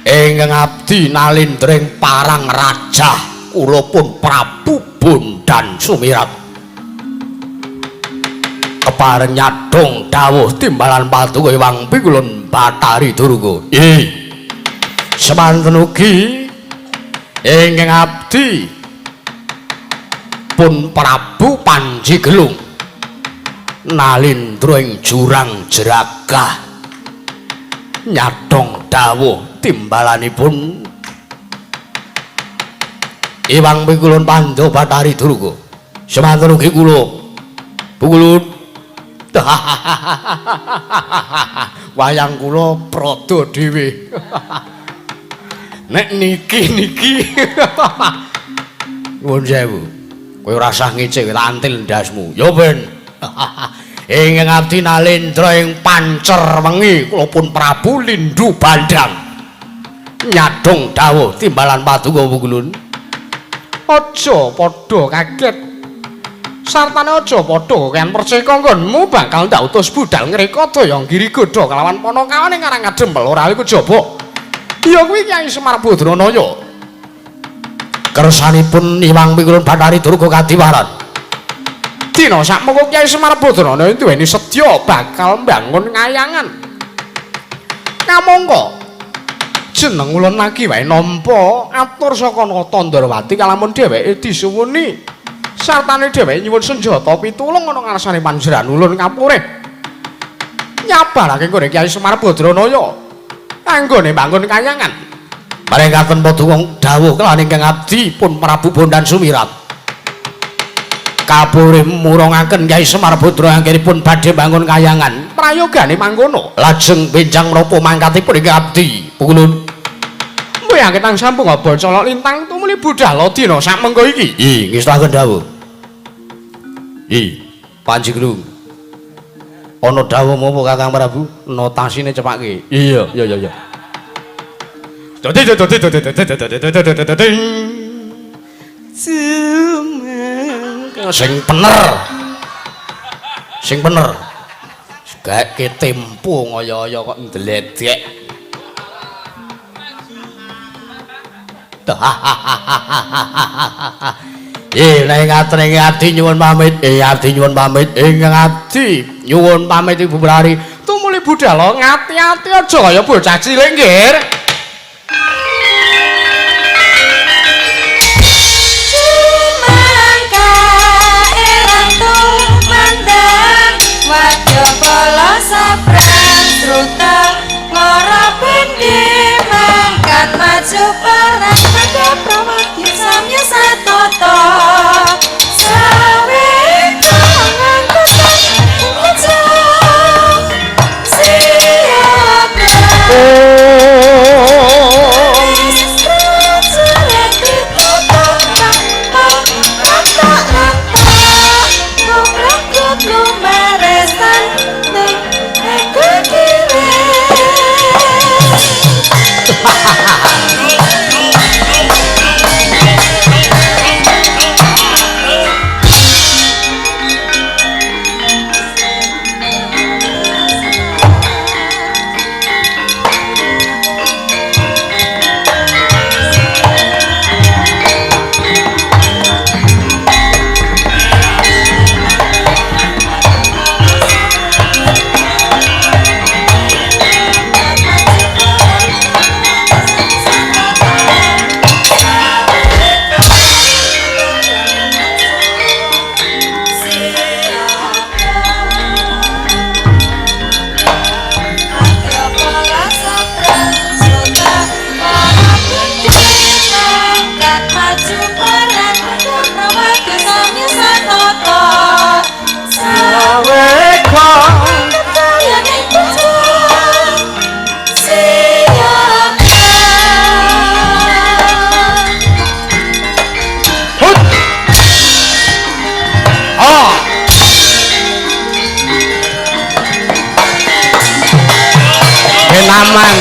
Speaker 1: Ingkang abdi nalindring parang rajah kula pun Prabu Bondan Sumirat. Kepareng nyadong dawuh timbalan paduka Hyang Pikulun Bathari Durga. I semanten ugi ingkang abdi pun Prabu Panji Gelung nalindra ing jurang jeragah nyadong dawuh timbalanipun Hyang Pikulun Pandha Bathari Durga. Semanten ugi kula Pukulun.
Speaker 2: Wayang kula prada dhewe. Nek niki niki.
Speaker 1: Nuwun sewu. Kowe ora usah ngece, tak antil ndasmu. Ya ben. Ingkang abdi nalendra ing pancer wengi kula pun Prabu Lindu Bandang. Nyadong dawuh timbalan paduka Pukulun.
Speaker 2: Aja padha kaget. Sartane aja padha kakean perceka nggonmu bakal ndak utus budal ngreka daya Girigodha kalawan panakawane ngarang adempel ora iku jaba. Ya kuwi Kyai Semar Badranaya.
Speaker 1: Kersanipun Hyang Pikulun Bathari Durga kadiwaran.
Speaker 2: Dina sakmengko Kyai Semar Badranaya duweni sedya bakal mbangun kayangan. Kamangka jeneng ulun lagi wae nampa atur saka Nata Ndrawati kalamun dheweke disuwuni. Sartane dheweke nyuwun senjata pitulung ana ngarsane panjenengan ulun kapurih. Nyabarake nggone Kyai Semar Badranaya anggone mbangun kayangan.
Speaker 1: Bareng katen paduka dawuh kelawan ingkang abdi pun Prabu Bondan Sumirat. Kapurih murungaken Kyai Semar Badra anggenipun badhe mbangun kayangan.
Speaker 2: Prayogane mangkono.
Speaker 1: Lajeng benjang menapa mangkatipun ingkang abdi Pukulun.
Speaker 2: Mbuyake tang sampung aba colok lintang tumuli budhal dina sakmengko iki.
Speaker 1: I ngestaken dawuh. I Panji Gelung. Ana dawuh menapa Kakang Prabu?
Speaker 2: Notasine cepake.
Speaker 1: Iya, iya, iya, iya. Sing bener. Sing bener. Gaeke tempo ngoyo-oyo kok ndledek. Nek ngaten ing abdi nyuwun pamit, abdi nyuwun pamit, ingkang abdi nyuwun pamit Ibu Betari.
Speaker 2: Tumuli budhal ngati-ati aja kaya bocah cilik nggih.
Speaker 3: Sumangka erang tumandang wadya pala sabrang sruta ngora bende mangkat maju perang pada prawadya samya satata sawe ngangkutan ujung siap.
Speaker 2: Salaman.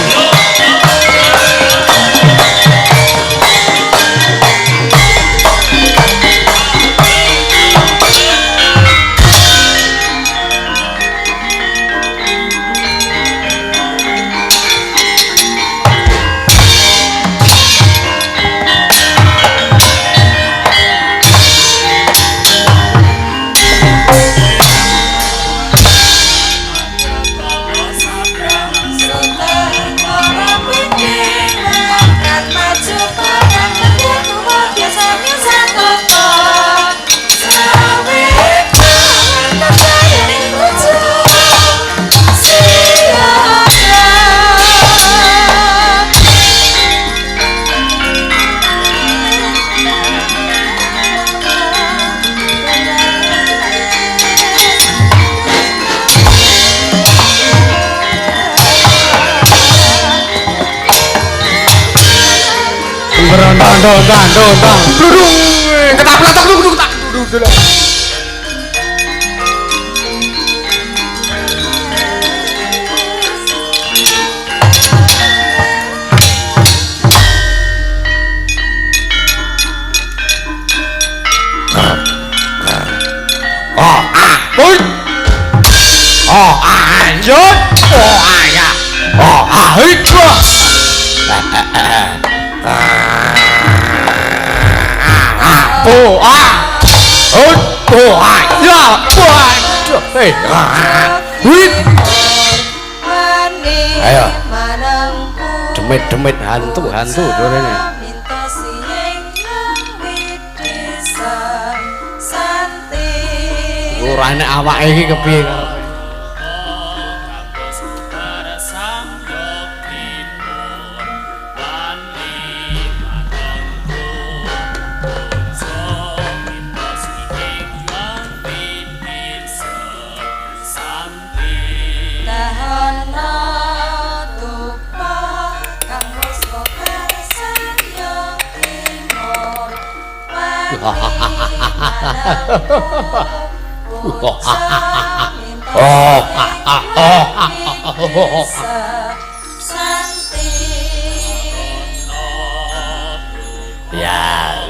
Speaker 2: Dong dong dong dong. Bludung. Ketapletok bludung tak bludung. Oh ah. Oi. Oh ah anjut. Oh ah ya. Oh ah hik. Oh ah, oh oh ah, ya, waduh, hei, wih, ayo, demit-demit hantu-hantu dorene. Ora enek awake iki kepiye karepe? Oh, ya,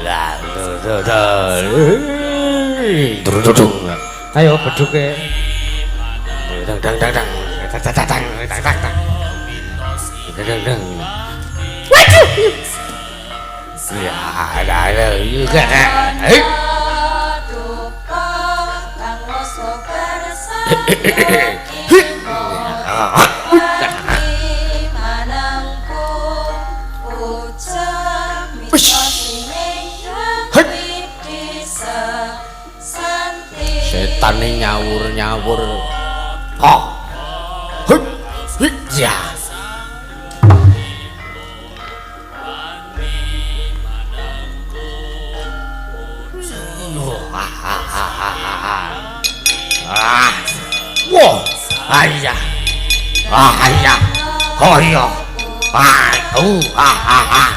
Speaker 2: lah, ayo beduke. Dang dang dang dang dang dang dang dang dang dang dang. Waduh. Ya, ada juga. Setan ini nyawur-nyawur. Oh. Hik. Hik. Ya. Ah. Wah. Ayah. Ah, ayah. Oh iya. Ah, ah, ah, ah.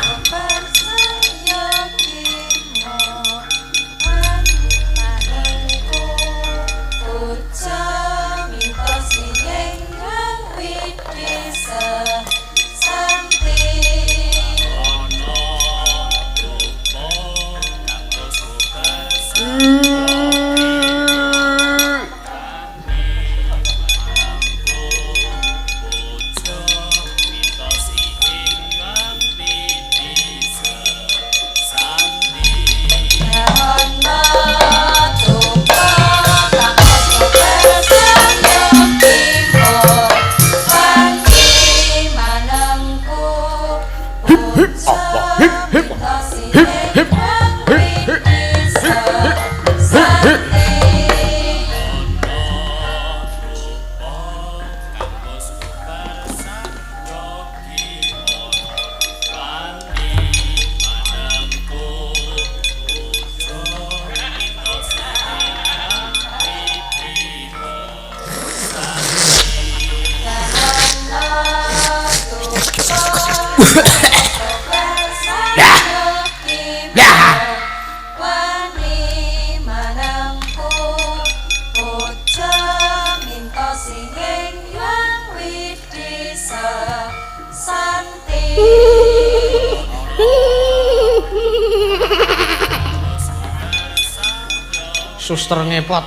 Speaker 2: Suster ngepot.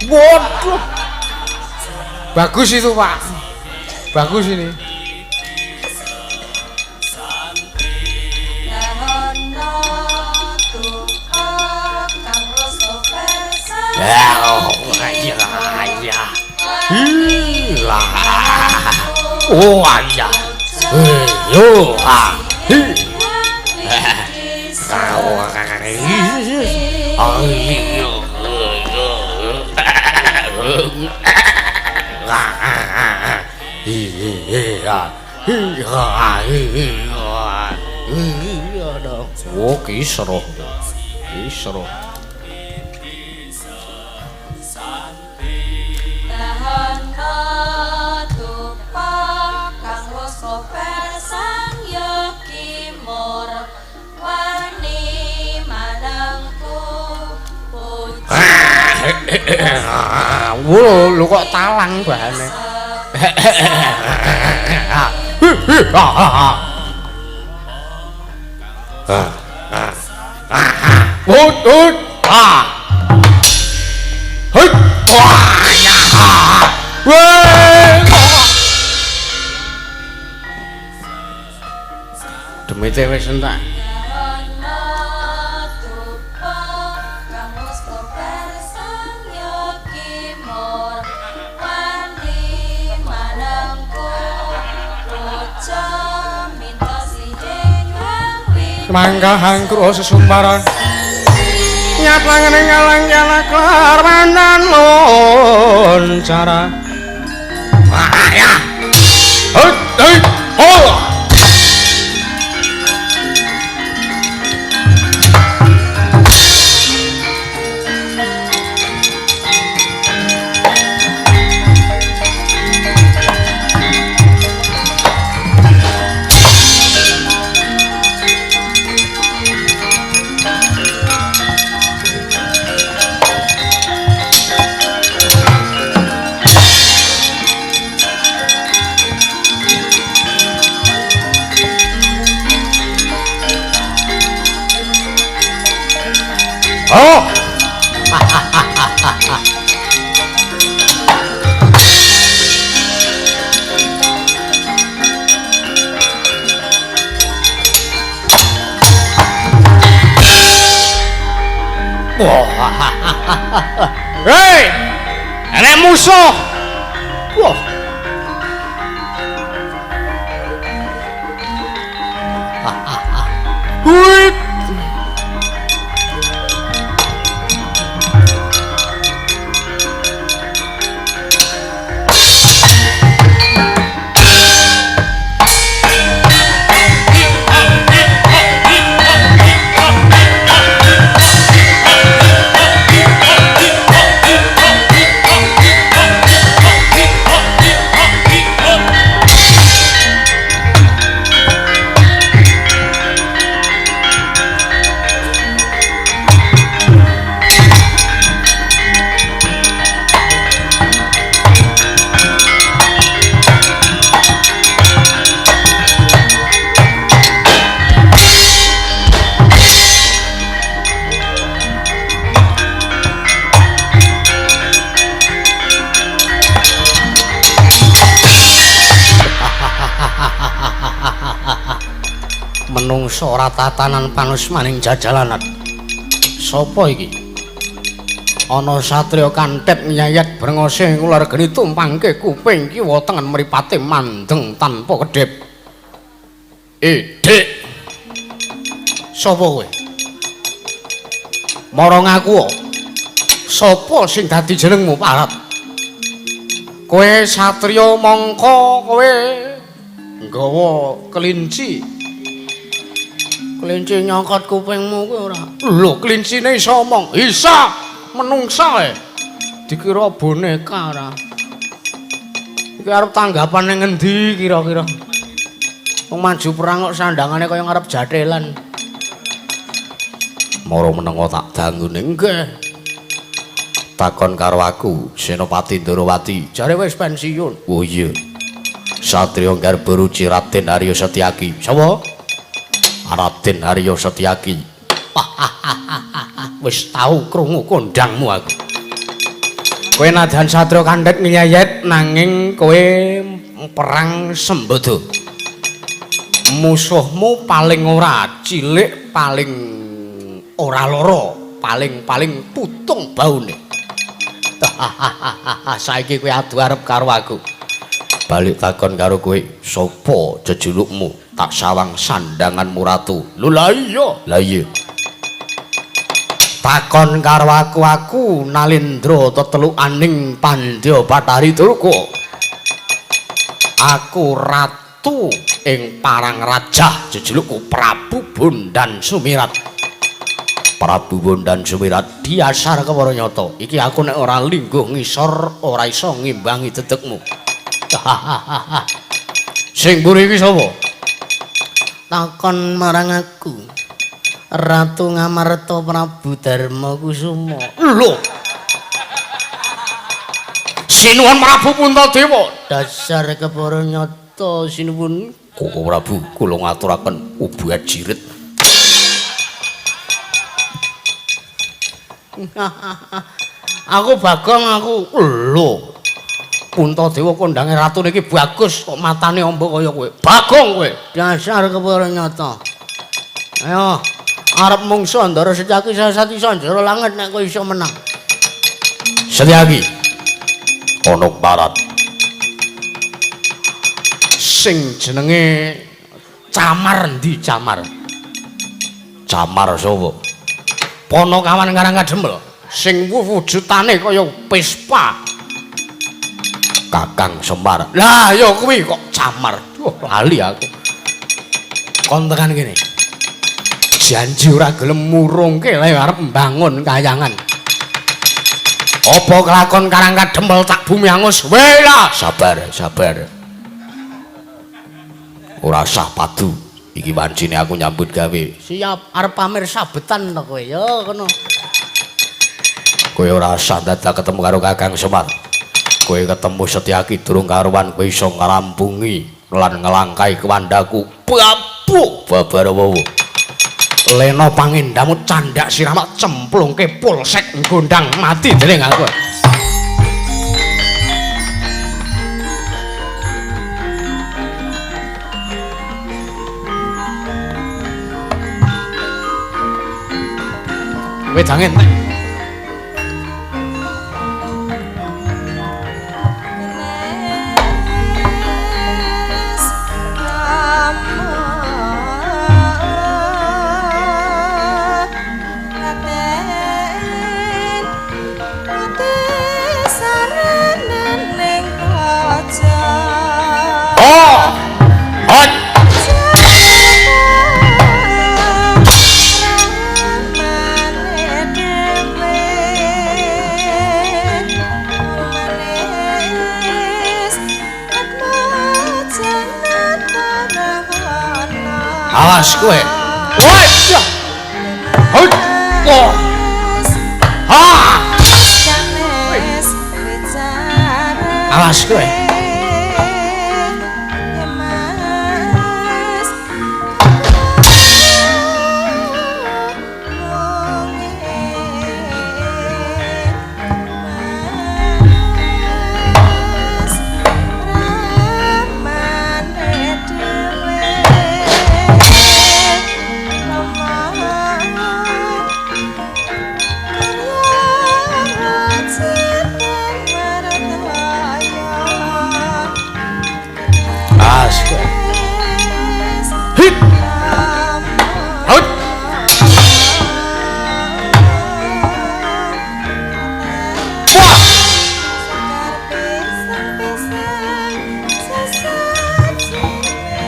Speaker 2: Waduh. Bagus itu, Pak. Bagus ini.
Speaker 1: Oh iya. Yo ah. Oh, kisro. Kisro.
Speaker 2: Wo, lho kok talang bahane. Demite wis entek. Mangga hangkro sesumbaran nyatlang ning ngalang nyalaklar manan loncara. Ya. Hei, hei, oh. Oh. Hei, enek musuh. Wah. Huit. Menungso ora tatanan panusmaning jajalanan. Sapa iki? Ana satriya kantet nyayat brengose ngular geni tumpangke kuping kiwa tengen mripate mandeng tanpa kedhip. Dik. Sapa kowe? Mara ngaku. Sapa sing dadi jenengmu, Parat? Kowe satriya mongko kowe nggawa kelinci. Kelinci nyokot kupingmu kuwi ora. Lho, kelincine iso omong. Isa, menungsa e. Dikira boneka ora. Iki arep tanggapan ning ngendi kira-kira? Wong maju perang kok sandangane kaya ngarep jathelan. Mara menengo tak danggune. Nggih. Takon karo aku, Senopati Ndorowati. Jare wis pensiun. Oh iya. Satriya Garba Ruci Raden Arya Setyaki. Sapa? Raden Arya Setyaki. Wis tau krungu kondangmu aku. Kowe nadyan satria kandhet ngeyet nanging kowe perang sembodo. Musuhmu paling ora cilik, paling ora lara, paling-paling putung baune. Saiki kowe adu arep karo aku.
Speaker 1: Balik takon karo kowe, sapa jejulukmu? Tak sawang sandanganmu ratu.
Speaker 2: Lho lah iya.
Speaker 1: Lah iya.
Speaker 2: Takon karo aku, aku Nalindra tetelukaning Pandya Bathari Durga. Aku ratu ing Parang Rajah, jejulukku Prabu Bondan Sumirat.
Speaker 1: Prabu Bondan Sumirat
Speaker 2: diasar kewara nyata. Iki aku nek ora lingguh ngisor ora iso ngimbangi dedekmu. Sing mburi iki sapa? Takon marang aku. Ratu Ngamarta Prabu Darma Kusuma. Lho. Sinuwun Prabu Puntadewa. Dasar kepara nyata sinuwun.
Speaker 1: Koko Prabu kula ngaturaken ubuat jirit.
Speaker 2: Aku Bagong aku. Lho. Puntadewa kondange ratu niki bagus kok matane amba kaya kowe. Bagong kowe. Dasar kepara nyata. Ayo. Arep mungsu Ndara Setyaki sasati sanjara langit nek kowe iso menang.
Speaker 1: Setyaki ana barat
Speaker 2: sing jenenge Camar endi Camar?
Speaker 1: Camar sapa?
Speaker 2: Ponokawan Karang Kadempel sing wujudane kaya Vespa.
Speaker 1: Kakang Semar.
Speaker 2: Lah ya kuwi kok Camar. Duh lali aku. Kon tekan kene. Janji ora gelem murungke lha arep mbangun kayangan. Apa kelakon Karang Kadempel tak bumi angus? Wela,
Speaker 1: sabar, sabar. Ora sah padu. Iki wancine aku nyambut gawe.
Speaker 2: Siap, arep pamer sabetan to kowe. Ya kono.
Speaker 1: Kowe ora sah dadak ketemu karo Kakang Semar. Kowe ketemu Setyaki durung karuan kowe iso ngrampungi lan ngelangkai kewandaku. Babu babarawa.
Speaker 2: Lena pangendamu candak siramak cemplungke polsek gondang mati dening aku. Wedange entek. Awas kowe. Woi. Hoi. Ha. Awas kowe.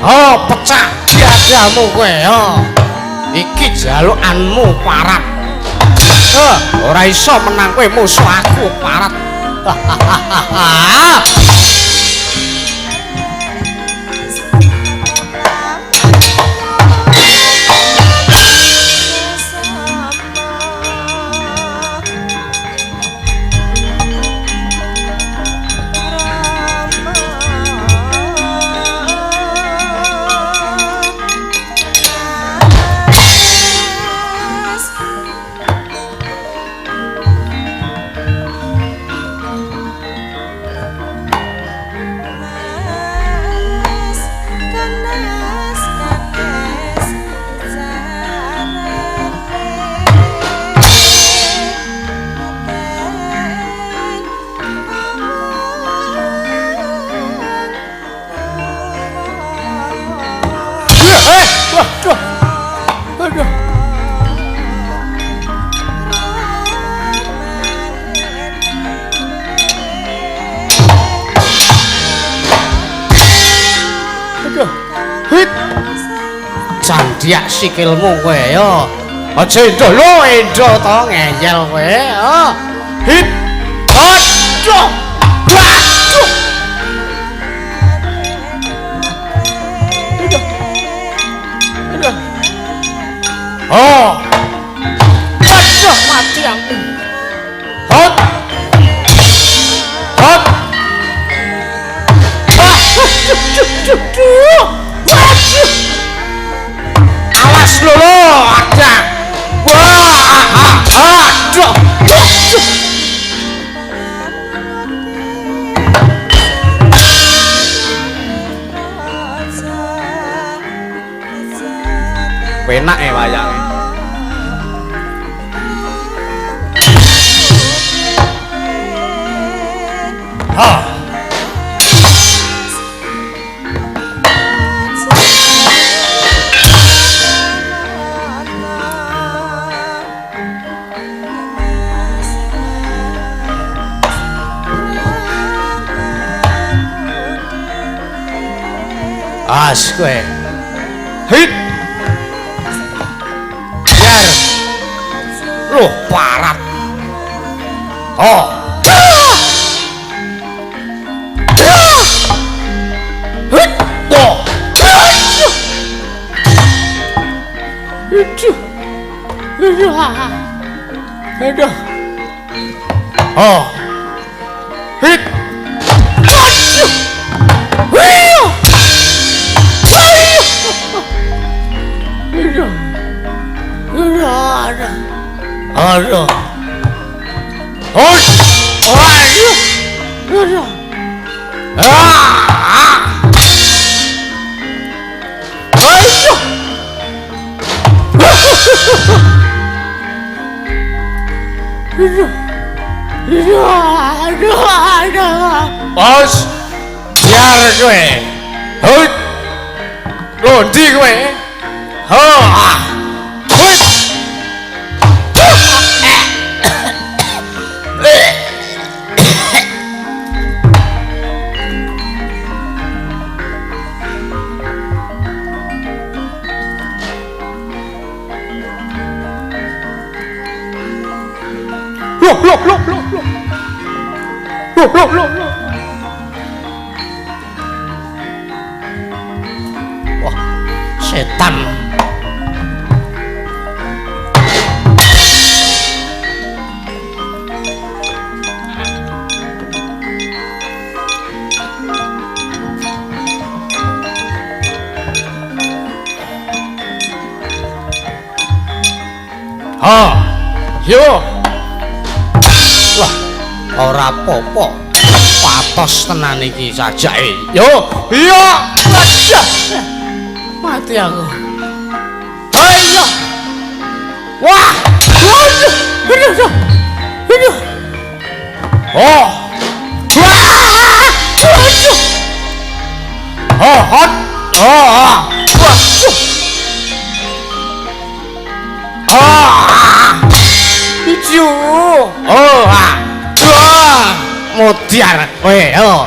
Speaker 2: Oh, pecah dadamu kowe. Oh. Iki jalukanmu parat. Ora iso menang kowe musuh aku parat. Waduh. Aduh. Aduh. Hit. Candiak sikilmu kowe yo. Aja endo lho, endo to ngeyel kowe. Oh. Hit. Aduh. Waduh. Aduh. Aduh. Oh. Aduh, mati aku. Hot. Hot. Aduh. Waduh. Awas lho lho, ada. Wah, aduh. Aduh. Penak ya wayange. Ha. As kowe. Hit. Biar. Loh, parat. Oh. Hit. Oh. Aduh. Aduh. Aduh. Oh. Hit. Aduh. Aduh. Aduh. Aduh. Aduh. Aduh. Aduh. Ah. Aduh. Aduh. Aduh. Aduh. Aduh. Bos. Biar kowe. Hut. Lho ndi kowe? Ha. Hut. Loh, loh, loh, loh, loh. Loh, loh, loh, loh. Wah, setan. Ha, yo. Wah, ora apa-apa. Patos tenan iki sajake. Yo, iya. Wadah. Mati aku. Ayo. Wah. Waduh. Aduh. Aduh. Oh. Wah. Waduh. Oh, hot. Oh. Waduh. Ah. Ijo. Oh, ah. Wah, modiar kowe, yo.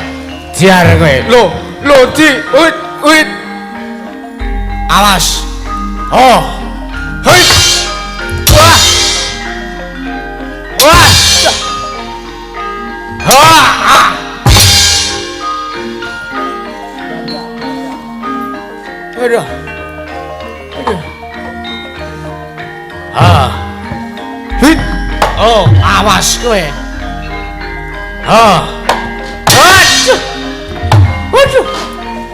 Speaker 2: Diar kowe. Lho, lho di, uit, uit. Awas. Oh. Hei. Wah. Wah. Ha. Aduh. Aduh. Ha. Hit. Oh, awas kowe. Ha. Aduh. Aduh.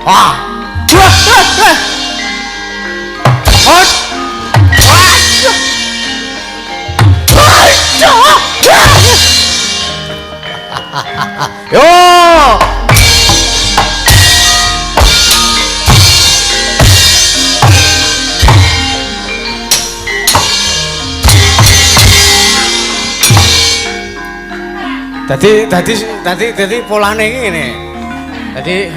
Speaker 2: Ah. Wah. Hot. Aduh. Aduh. Yo. Dadi polane iki ngene. Dadi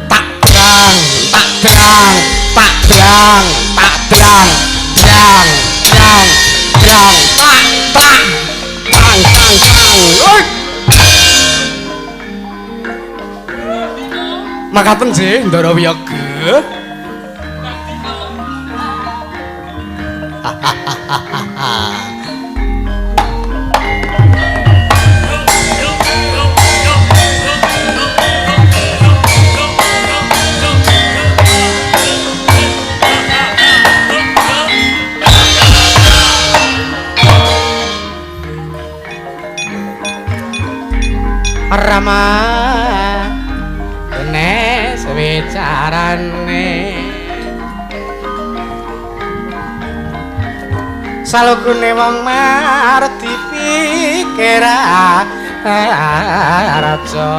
Speaker 2: tak drang, tak drang, Tak drang, tak drang, drang, drang, drang, tak, tak, tang, tang, tang. Oi. Makaten sih, Ndara Wiyaga. Rama nek sewicarane salukune wong marti pikir raja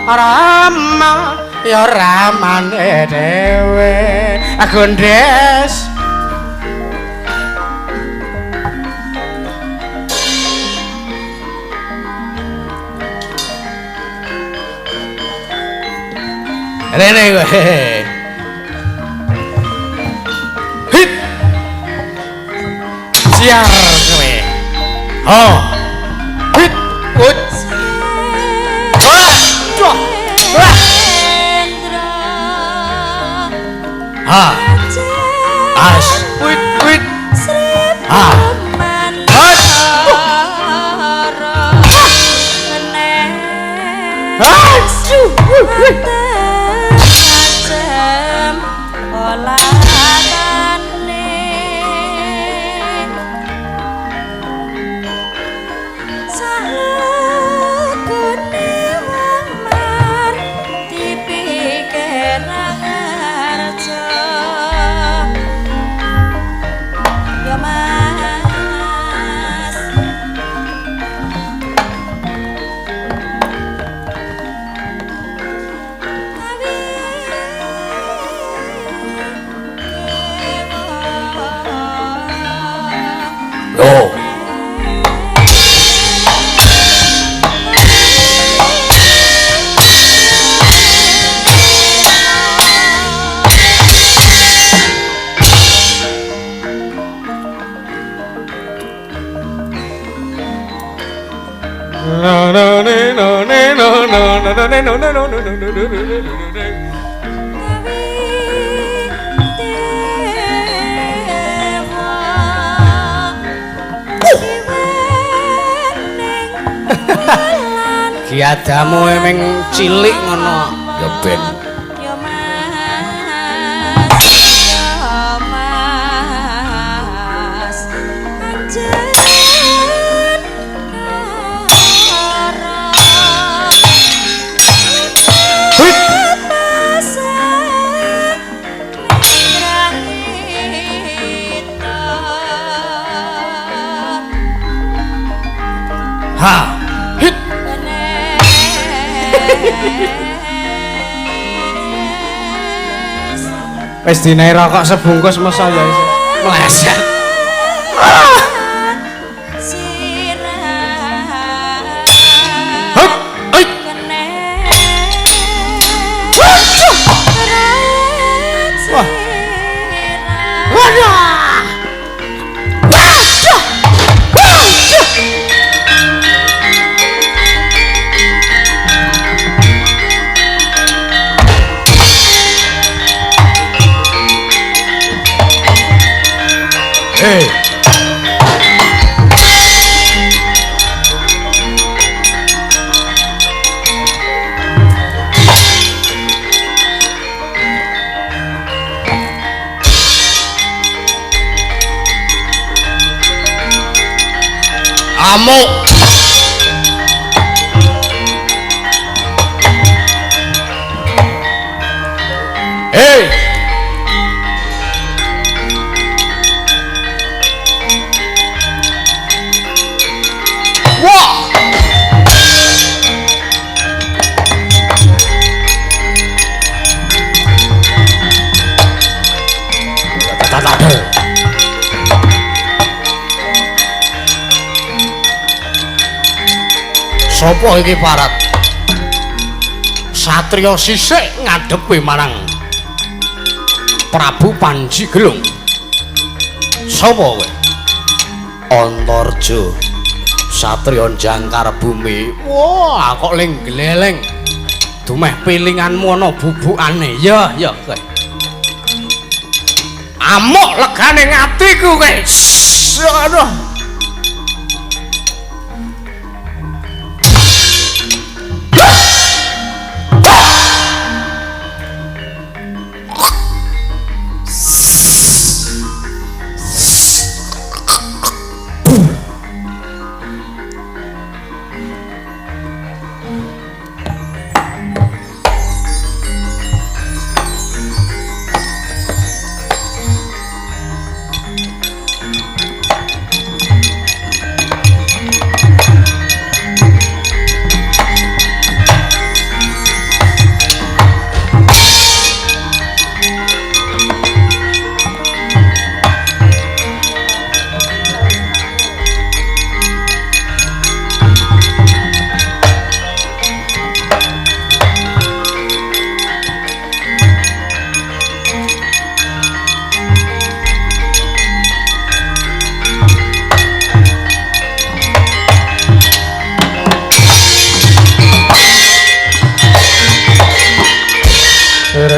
Speaker 2: Rama ya ramane dhewe gondes. Rene kowe. Hit. Siar kowe. Oh. Hit. Ut. Wah. Wah. Ha. As. Wit wit. Ha. Hot. Ha. Giadamu emeng cilik ngono
Speaker 1: ya ben. Ha. Hit.
Speaker 2: Wis dinae rokok sebungkus masa ya iso
Speaker 1: meleset. Hup. Oi.
Speaker 2: Wah. Waduh. Waduh. Waduh.
Speaker 1: Hey. Amuk. Hey. Wah. Sopo iki parat? Satria sisik ngadepi marang
Speaker 2: Prabu Panji Gelung. Sapa kowe? Antarja. Satriya jangkar bumi. Wah, kok ling gleleng. Dumeh pilinganmu ana bubukane. Ya, ya kowe. Amuk legane atiku kowe. Aduh.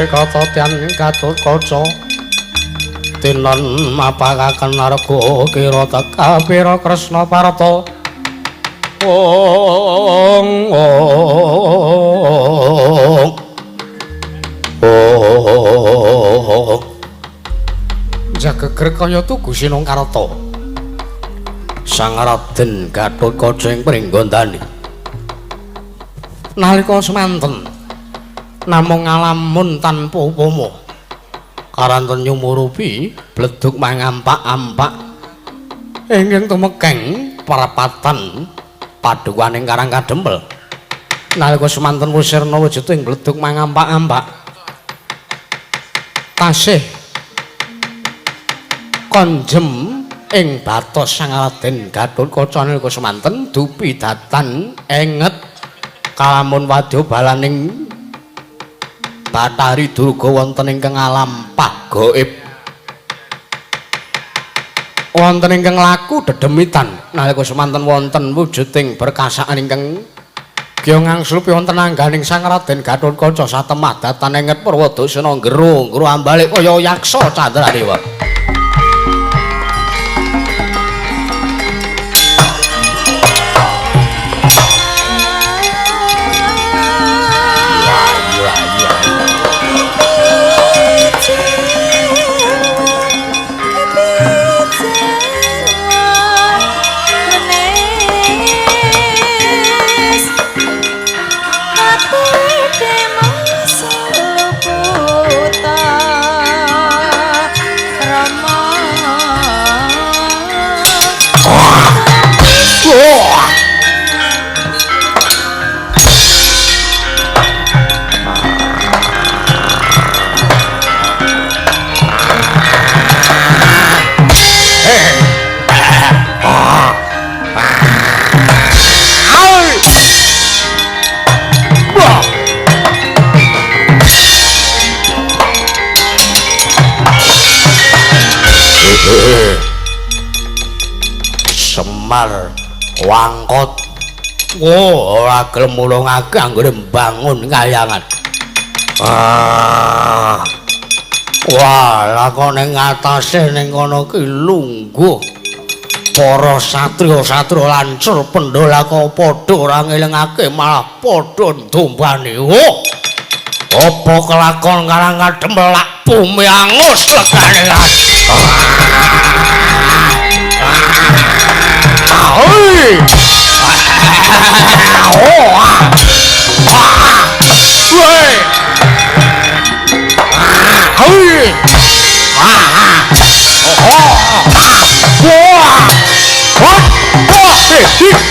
Speaker 2: Katotyan Gatotkaca tinon mapakaken narga kira teka pira Kresna Parta ong ong ong jageger kaya tugu Sinongkarta Sang Raden Gatotkaca ing Pringgondani nalika semanten namung ngalamun tanpa upama karanten nyumurupi bledug mangampak-ampak ingkang tumekeng parapatan padukaning Karang Kadempel nalika semanten wusirna wujuding bledug mangampak-ampak tasih konjem ing batos Sang Raden Gatotkaca nalika semanten dupi datan enget kalamun wadya balaning Bathari Durga wonten ingkang alam pagaib wonten ingkang laku dedemitan nalika semanten wonten wujuding berkasaan ingkang gya ngangslupi wonten angganing Sang Raden Gatotkaca satemah datan enget Purwadasana nggeru nggeru ambalik kaya yaksa Candradewa. Semar wangkot wo ora gelem mulungake anggone mbangun kayangan. Ah. Wah, lakone ngatasé ning kono ki lungguh para satriya-satriya lancur pendolaka padha ora ngelingake malah padha ndombani. Oh. Apa kelakon Karang Kadempel lak bumi angus legane. Oi! Oh! Woi! Hoi! Oh! Wah! Wah! Wah!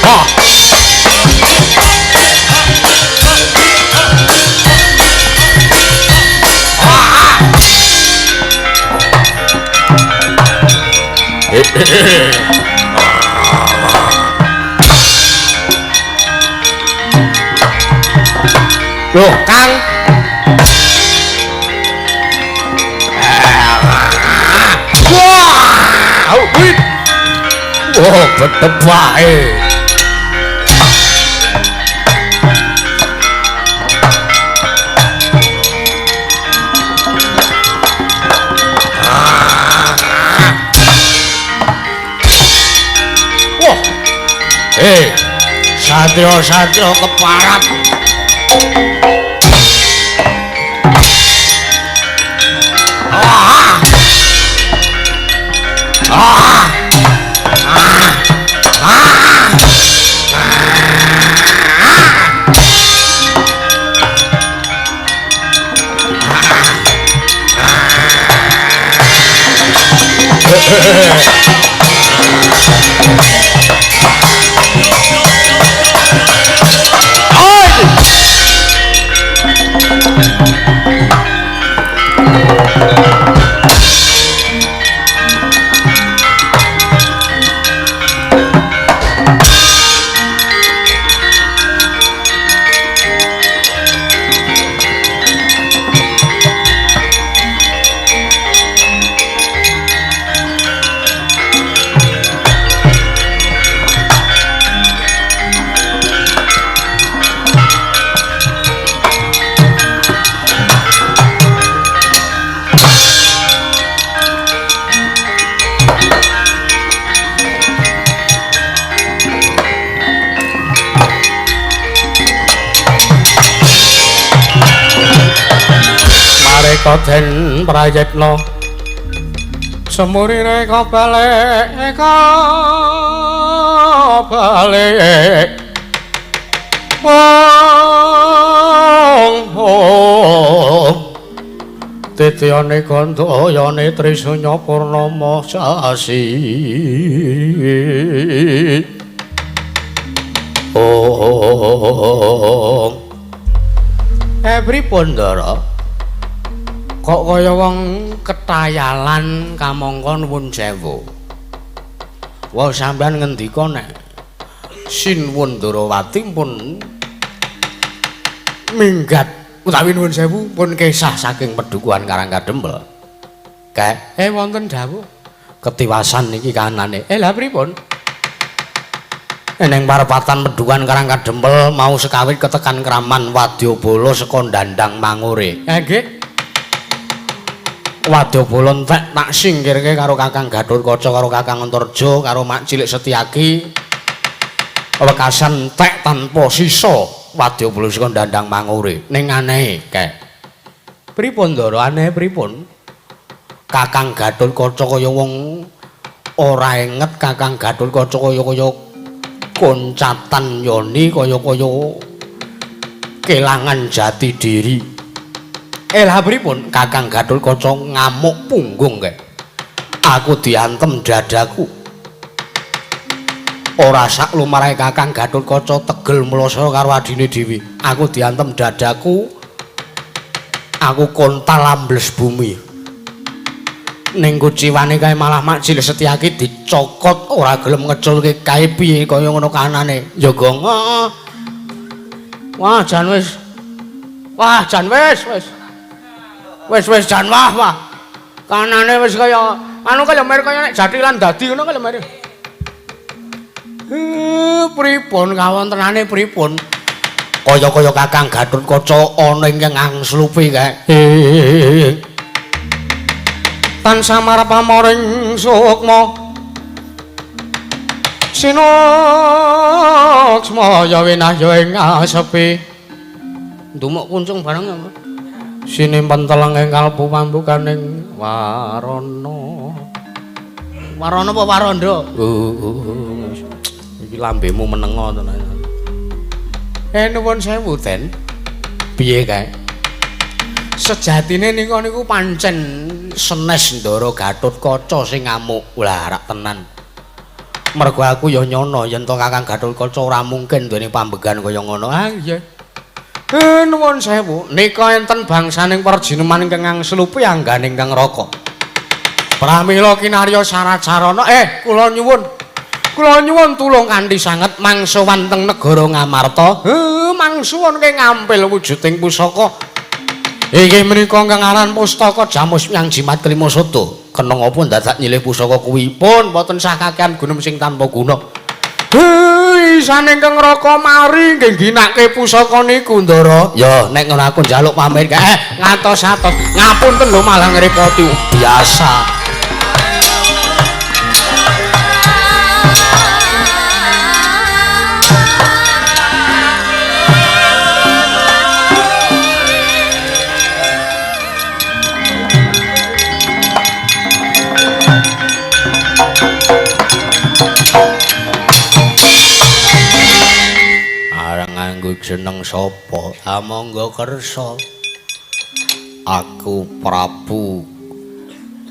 Speaker 2: Wah! Loh, Kang.
Speaker 1: Oh, bedhep wae. Wah. Satrio-satrio keparat. Ah. Ah. Ah. Ah. Den prayitna semurine kabalik kabalik mong titiyane gandayane Trisunya Purnama sasi. Oh, pripun Ndara? Kok kaya wong ketayalan kamangka nuwun sewu. Wah, sampean ngendika nek Sinuwun Ndarawati pun minggat utawi nuwun sewu pun kesah saking pedukuhan Karang Kadempel. Kae wonten dawuh ketiwasan niki kahanane. Lha pripun? Eneng parepatan pedukuhan Karang Kadempel mau sekawit ketekan kraman wadyabala saka Dandang Mangure. Nggih. Wadyabala entek tak singkirke karo Kakang Gathotkaca karo Kakang Antarja karo Mak Cilik Setyaki. Wekasan entek tanpa sisa wadyabala saka Dandang Mangure. Ning anehe kae. Pripun Ndara anehe pripun? Kakang Gathotkaca kaya wong ora inget, Kakang Gathotkaca kaya-kaya koncatan yoni, kaya-kaya kelangan jati diri. Lah pripun? Kakang Gathotkaca ngamuk punggung kae. Aku diantem dadaku. Ora sak lumrahe Kakang Gathotkaca tegel mlasa karo adine dhewe. Aku diantem dadaku. Aku kontal ambles bumi. Ning kuciwane kae malah Mak Cilik Setyaki dicokot ora gelem ngeculke kae piye kaya ngono kanane. Ya gong. Wah, jan wis. Wah, jan wis wis. Wis jan wah wah. Kanane wis kaya anu kaya mer kaya nek jathilan dadi ngono kaya mer. Pripun kawontenane pripun? Kaya-kaya Kakang Gathotkaca ana ing angslupi kae. Tansah marep pamoring sukma. Sinuksma ya winahya ing asepi. Ndumuk kuncung bareng apa? Sinimpen teleng ing kalbu pambukaning warana. Warana apa waranda? Iki lambemu menengo tenan. Nuwun sewu, Den. Piye kae? Sejatine nika niku pancen senes Ndara Gathotkaca sing ngamuk. Lah rak tenan. Mergo aku ya nyono yen to Kakang Gathotkaca ora mungkin duweni pambegan kaya ngono. Ah iya. Nuwun sewu, nika enten bangsaning perjineman ingkang angslupi angganing kang raka. Pramila kinarya syarat sarana kula nyuwun. Kula nyuwun tulung kanthi sanget mangsuwan teng negara Ngamarta. Mangsuwun ke ngampil wujuding pusaka. Inggih menika ingkang aran pustaka Jamus Yang Jimat Kelima Sada. Kena apa dadak nyilih pusaka kuwi? Pun boten sah kakean gunem sing tanpa guna. Hei, isane ingkang Raka mari nggih ginake pusaka niku, Ndara. Ya, nek ngono aku njaluk pamit. Ngantos-atos. Ngapunten lho malah ngrepoti. Biasa. Jeneng sapa? Amangga kersa. Aku Prabu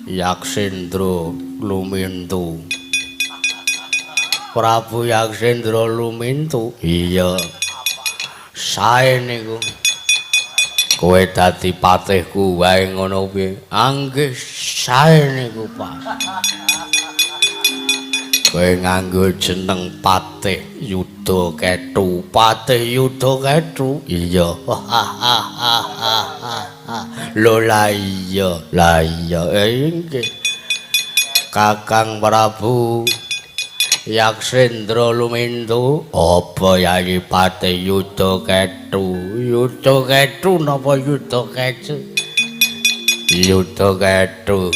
Speaker 1: Yaksendra Lumintu. Prabu Yaksendra Lumintu. Iya. Sae niku. Kowe dadi patihku wae ngono piye? Anggih sae niku, Pak. Kowe nganggo jeneng Patih Yuda Ketu. Patih Yuda Ketu. Iya. Lho la iya, la iya. Nggih. Kakang Prabu Yaksendra Lumintu, apa Yayi Patih Yuda Ketu? Yuda Ketu napa Yuda Kecu? Yuda Ketu.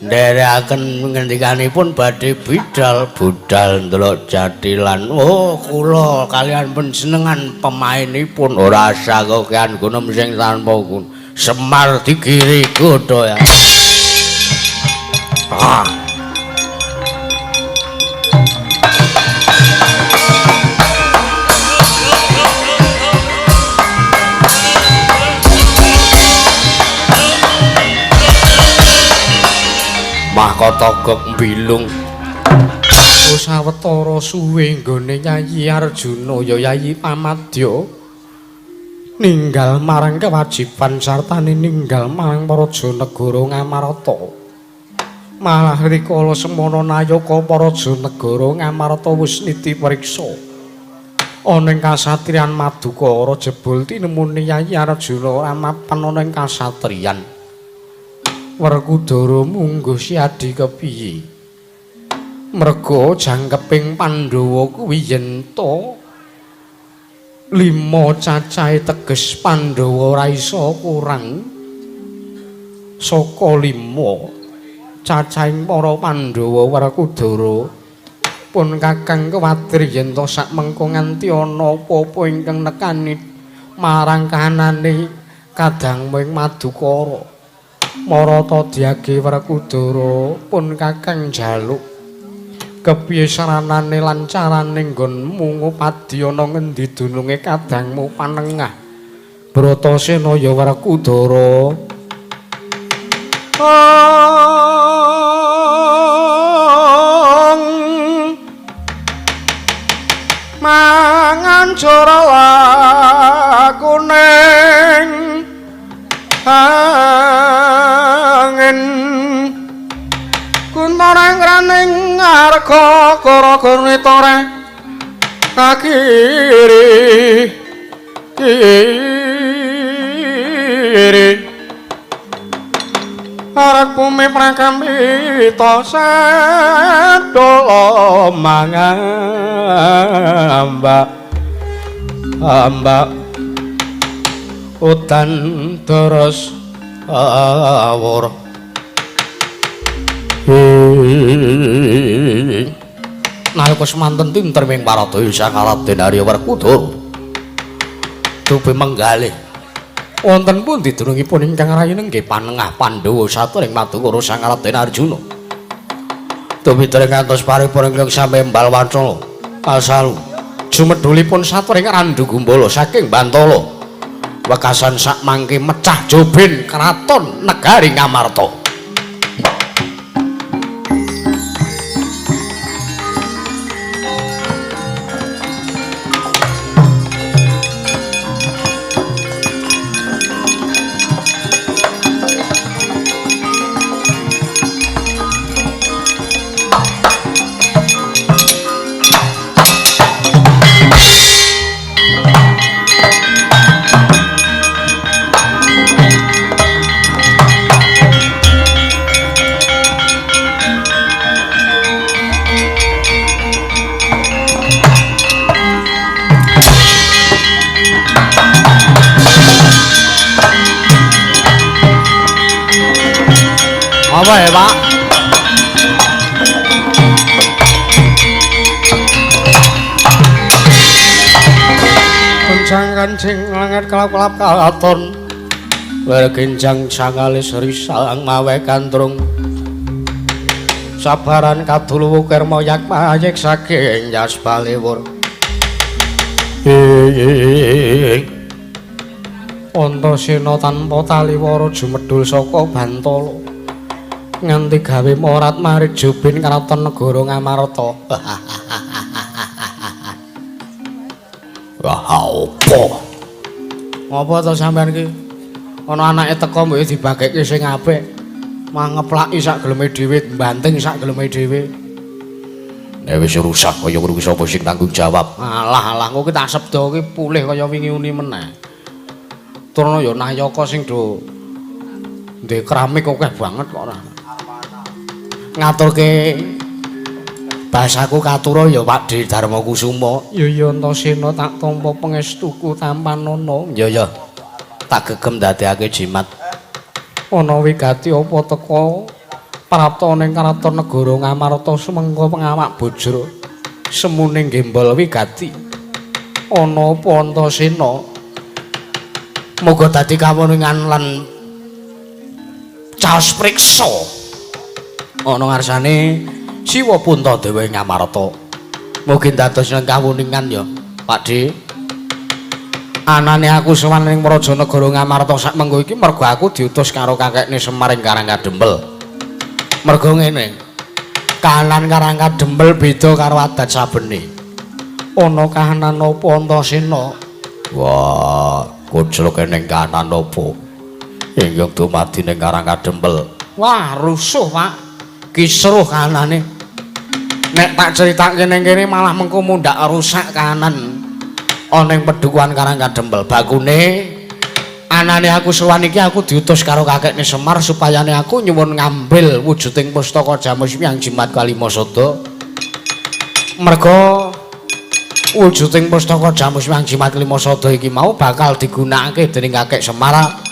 Speaker 1: Nderekaken ngendikanipun badhe bidal budal ndelok jathilan. Oh, kula kalian panjenengan pemainipun ora usah kokean gunem sing tanpa guna. Semar digiri godha ya. Ah. Mahkota gok mbilung.
Speaker 2: Sawetara suwe nggone Yayi Arjuna ya Yayi Pamadya ninggal marang kewajiban sartane ninggal marang Praja Negara Ngamarta. Malah rikala semana nayaka Praja Negara Ngamarta wis niti priksa ana ing kasatriyan Madukara jebul tinemune Yayi Arjuna ora mapan ana ing kasatriyan. Werkudara mungguh siadi kepiye? Merga jangkeping Pandhawa kuwi yen to 5 cacahe teges Pandhawa ora iso kurang saka 5 cacahing para Pandhawa. Werkudara pun kakang kuwatir yen to sak mengko nganti ana apa-apa ingkang nekani marang kahanane kadangmu ing Madukara. Marata diage Werkudara pun kakang njaluk kepiye saranane lan carane nggonmu ngupadi ana ngendi dununge kadangmu panengah Bratasena ya Werkudara.
Speaker 4: Mangan jara lakuning angin kuntareng raning ngarga kara-kara kakiri kiri arek bumi prakamita sadala mangambak ambak udan terus awur.
Speaker 1: Nalika semanten tinter ing Paradaya Sang Raden Arya Werkudara dupi menggalih wonten pundi dunungipun ingkang rayine nggih panengah Pandhawa saturing Madukara Sang Raden Arjuna. Dupi dereng ngantos paripurna ingkang sami embal wancala kasalu jumedhulipun saturing Randu Gumbala saking Bantala. Wekasan sak mangke mecah jobin kraton negari Ngamarta.
Speaker 2: wae, Pak. Kencang kancing lenget kelap-kelap kalaton. Wergenjang sangalis risang mawe kantrung. Sabaran kadulu wukir moyak mayek saking yas baliwur. Antasena tanpa taliwara jumedhul saka Bantala nganti gawe morat marit jubin kraton negara Ngamarta.
Speaker 1: Wah, opo?
Speaker 2: Ngopo to sampean iki? Ana anake teko mbok dibagekke sing apik. Mah ngeplaki sak geleme dhewe, mbanting sak geleme dhewe.
Speaker 1: Nek wis rusak kaya ngono kuwi sapa sing tanggung jawab?
Speaker 2: Alah alah, engko ki tak sebda ki pulih kaya wingi uni meneh. Turna ya nayaka sing do ndek keramik akeh banget kok ora. Ngaturke bahasaku katura ya Pak De Darma Kusuma. Ya ya Antasena tak tampa pangestuku tampanana.
Speaker 1: Ya ya. Tak gegem ndadekake jimat.
Speaker 2: Ana wigati apa teka prapta ning kraton negara Ngamarta sumengko pengawak bojro semune gembol wigati. Ana apa Antasena?
Speaker 1: Moga dadi kawuningan lan caos priksa ana ngarsane Siwa Puntadewa ing Ngamarta. Mugi dados nang kawuningan ya, Pak De.
Speaker 2: Anane aku sowan ning Praja Negara Ngamarta sak mengko iki mergo aku diutus karo kakekne Semar ing Karang Kadempel. Mergo ngene. Kahanan Karang Kadempel beda karo adat sabene. Ana kahanan apa Antasena?
Speaker 1: Wah, kocloke ning kahanan apa? Ingkang dumadi ning Karang Kadempel.
Speaker 2: Wah, rusuh, Pak. Kisruh kahanane. Nek tak critake ning kene malah mengko mundhak rusak kahanan ana ing pedukuhan Karang Kadempel. Bakune anane aku sowan iki aku diutus karo kakekne Semar supayane aku nyuwun ngambil wujuding pustaka Jamus Miang Jimat Kalima Sada. Merga wujuding pustaka Jamus Miang Jimat Kalima Sada iki mau bakal digunakake dening kakek Semar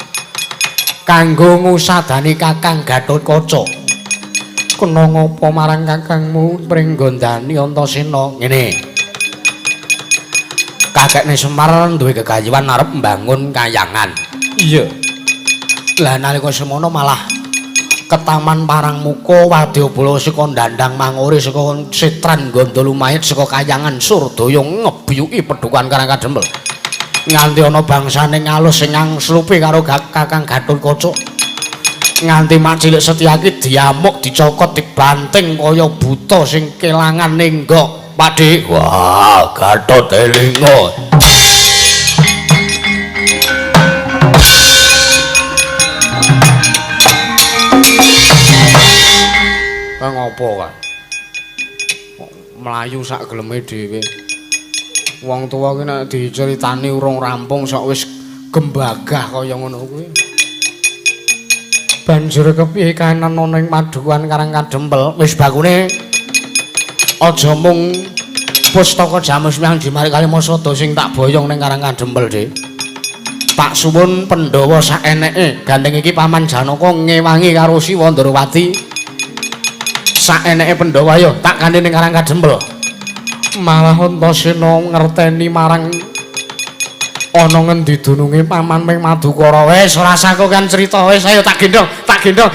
Speaker 2: kanggo ngusadani Kakang Gathotkaca. Kena ngapa marang kakangmu pringgondani Antasena?
Speaker 1: Ngene. Kakekne Semar duwe gegayuhan arep mbangun kayangan.
Speaker 2: Iya.
Speaker 1: Lah nalika semono malah ketaman Parangmuka wadyabala saka Dandang Mangore saka Setran Gandalumait saka kayangan Surdaya ngebiyuki pedukuhan Karang Kadempel.
Speaker 2: Nganti ana bangsane ngalus sing angslupi karo Kakang Gathotkaca. Nganti mak cilik Setyaki diamuk, dicokot, dibanting kaya buta sing kelangan nenggok.
Speaker 1: Pak Dik. Wah, Gatot elingo.
Speaker 2: Kang ngopo kan? Mlayu sak geleme dhewe. Wong tuwa ki nek diceritani urung rampung sok wis gembagah kaya ngono kuwi. Banjur kepiye kahanan ana ing padukuhan Karang Kadempel?
Speaker 1: Wis bakune aja mung pustaka Jamus Miang Jimat Kalima Sada sing tak boyong ning Karang Kadempel, Dik. Tak suwun Pandhawa saeneke. Gandeng iki Paman Janaka ngewangi karo Siwa Ndorowati. Saeneke Pandhawa ayo tak kandhi ning Karang Kadempel.
Speaker 2: Malah Antasena ngerteni marang ana ngendi dununge paman ping Madukara.
Speaker 1: Wis ora usah kok kan crita wis ayo tak gendong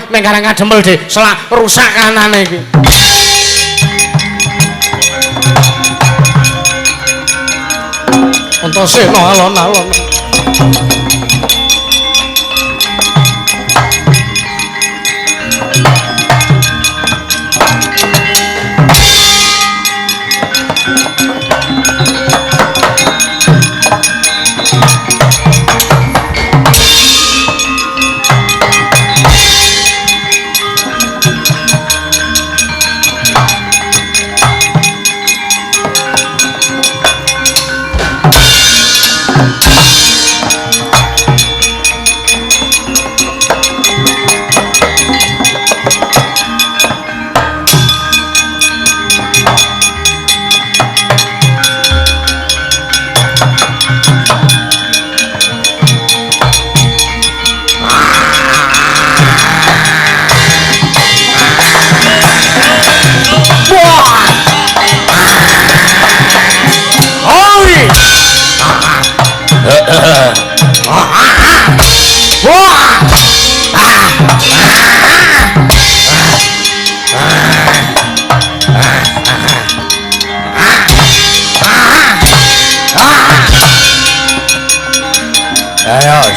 Speaker 1: ning Karang Kadempel, Dik. Selak rusak kanane iki.
Speaker 2: Antasena alon-alon.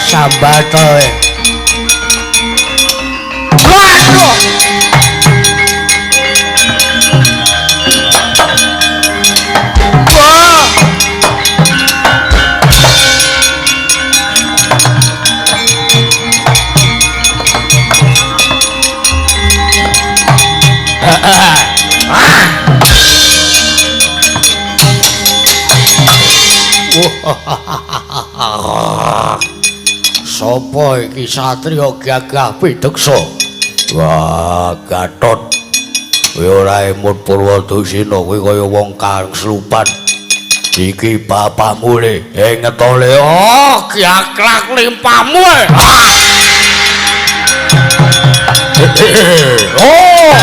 Speaker 1: Sambat kowe. Waduh. Wah. Sopo iki satriya gagah pideksa? Wah, Gatot. Kowe ora emut Purwadusena, kowe kaya wong kang slupan. Iki bapakmu le, ngetole. Oh, giaklak limpamu. Oh.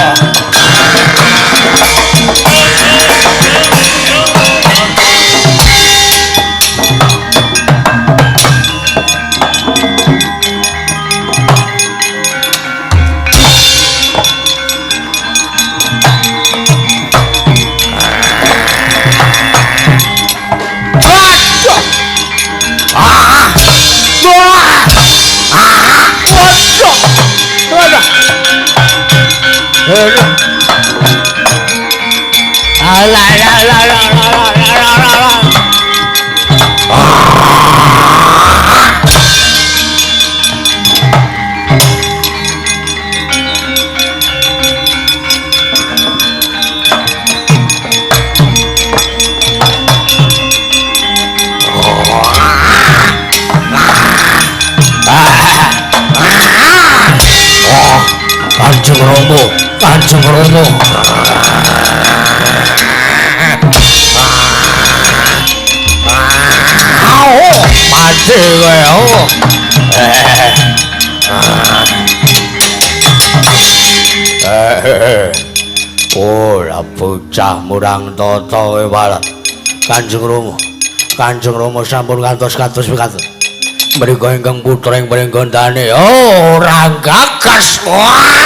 Speaker 1: Kanjeng Rama, Kanjeng Rama. Mati kowe. Oh, bocah murang tata kowe malah. Kanjeng Rama, Kanjeng Rama sampun kantos-kantos mekaten. Mriku ingkang putra ing pringgondane. Oh, ora gagas. Wah!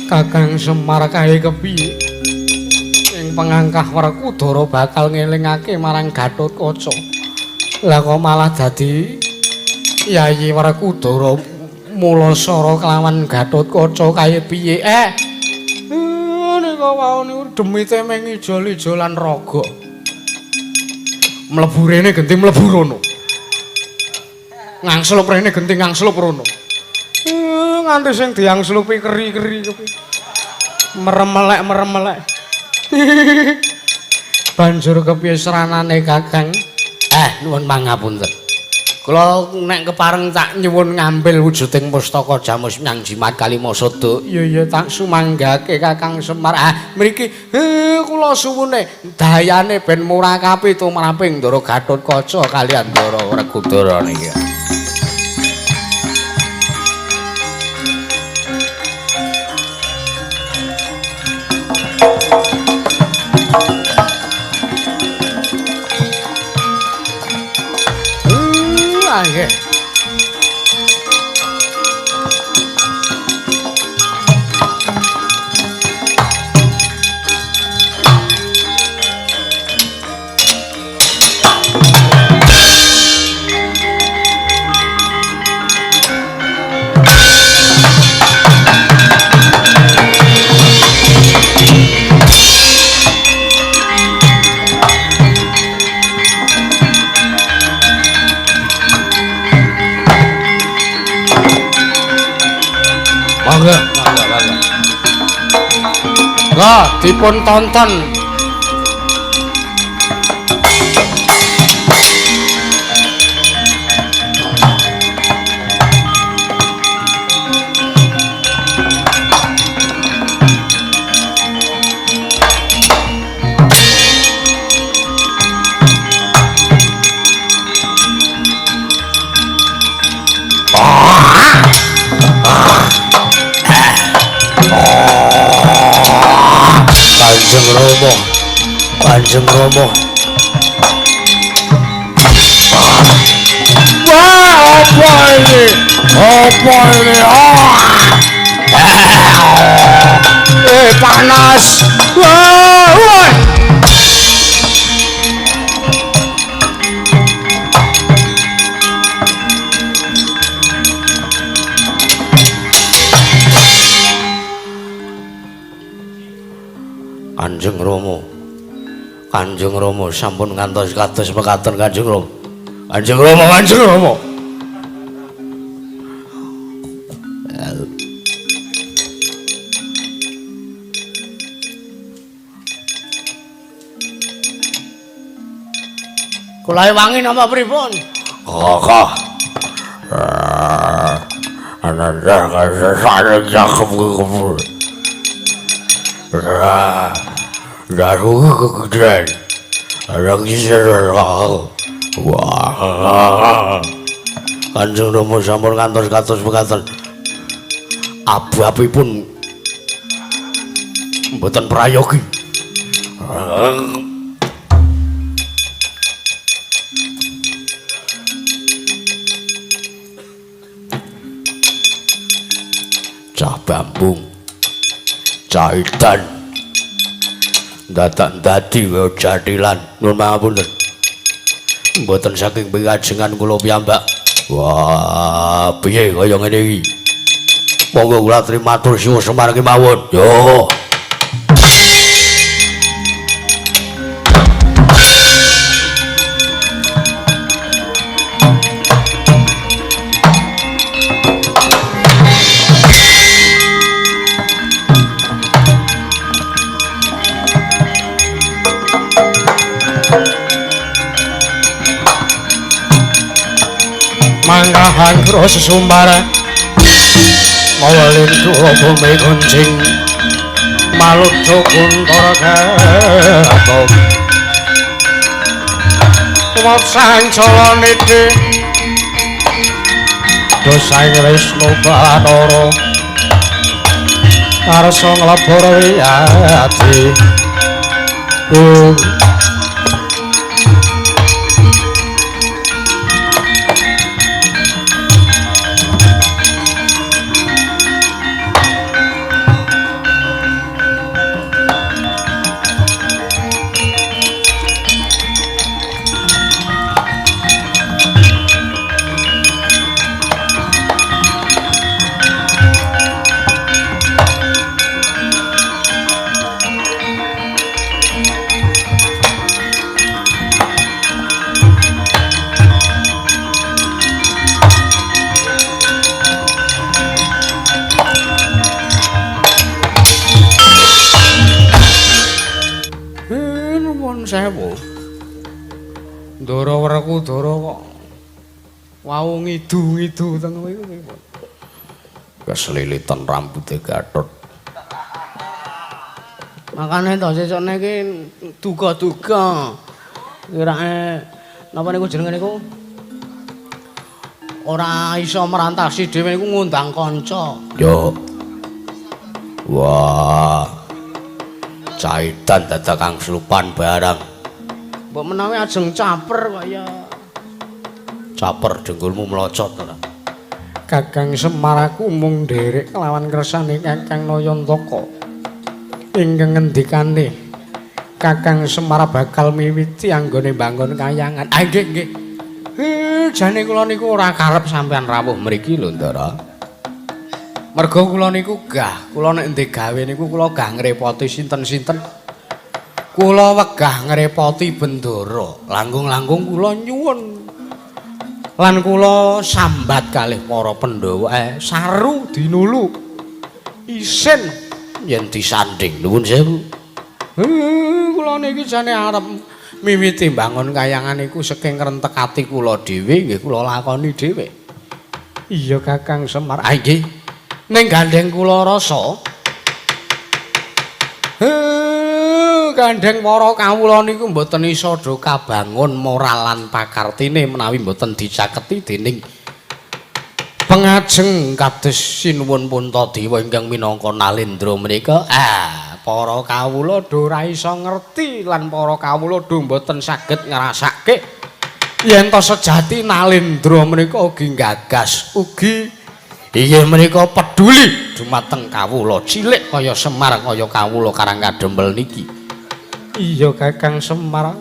Speaker 2: Kakang Semar kae kepiye? Ing pengangkah Werkudara bakal ngelingake marang Gathotkaca. Lah kok malah dadi Yayi Werkudara Mulasara kelawan Gathotkaca kae piye? Nika wau niku demite mung ijol-ijolan raga. Mlebu rene genti mlebu rono. Ngangslup rene genti ngangslup rono. Nganti sing diangslupi keri-keri kepiye. Merem-melek. Banjur kepiye seranane Kakang? Nuwun pangapunten. Kula nek kepareng tak nyuwun ngambil wujuding pustaka Jamus nyang Jimat Kalimasada. Iya iya tak sumanggake Kakang Semar. Mriki kula suwune dayane ben murakapi tumraping Ndara Gathotkaca kaliyan Ndara Werkudara niki. Nggih. Mangga, mangga, mangga. Lah, dipun tonton.
Speaker 1: Kanjeng Rama. Wah, apa ini? Apa ini? Panas. Wah, wah. Kanjeng Rama. Kanjeng Rama sampun ngantos kados mekaten Kanjeng Rama. Kanjeng Rama, Kanjeng Rama.
Speaker 2: Kula wangi napa pripun?
Speaker 1: Kakak. Kanjeng Rama sampun ngantos kados mekaten. Abu-abipun mboten prayogi. Cah bambung, cah edan, dadak dadi jathilan. Nuwun pangapunten. Mboten saking pikajengan kula piyambak. Wah, piye kaya ngene iki? Monggo kula matur suwun Semar kemawon. Yo.
Speaker 4: Manggahan kro sesumbar mawa lindu bumi kuncing maludho kuntara gatom tumapsang cala nidhi dosaing Wisnu Bathara karsa nglebur wiyadi. Sewu. Ndara Werkudara kok wau ngidu-ngidu teng mriku pripun?
Speaker 1: Keslilitan rambute Gatot.
Speaker 2: Makane to sesukne iki duga-duga. Kirake napa niku jenenge niku? Ora iso merantasi dhewe niku ngundang kanca.
Speaker 1: Yo. Wah. Caitan dadak kang slupan barang.
Speaker 2: Mbok menawi ajeng caper kok ya.
Speaker 1: Caper dengkulmu mlocot ora.
Speaker 4: Kakang Semar aku mung nderek kelawan kersane Kakang Nayantaka. Ingkang ngendikane Kakang Semar bakal miwiti anggone mbangun kayangan.
Speaker 2: Ah nggih nggih. Jane kula niku ora karep sampean rawuh mriki lho, Ndara. Merga kula niku gah, kula nek ndek gawe niku kula gah ngrepoti sinten-sinten. Kula wegah ngrepoti Bendara. Langkung-langkung kula nyuwun. Lan kula sambat kalih para Pandhawa, saru dinulu. Isin
Speaker 1: yen disanding. Nuwun sewu.
Speaker 2: Kula niki jane arep miwiti mbangun kayangan niku saking rentek ati kula dhewe nggih kula lakoni dhewe.
Speaker 4: Iya Kakang Semar.
Speaker 2: Ah nggih. Ning gandeng kula rasa gandeng para kawula niku mboten iso do kabangun moral lan pakartine menawi mboten dicaketi dening pengajeng kados Sinuwun Puntadewa ingkang minangka Nalendra menika. Ah,
Speaker 4: Para kawula do ora iso ngerti lan para kawula do mboten saged ngrasake yen to sejati Nalendra menika ugi gagas, ugi inggih menika peduli dumateng kawula cilik kaya Semar kaya kawula Karang Kadempel niki. Iya Kakang Semar,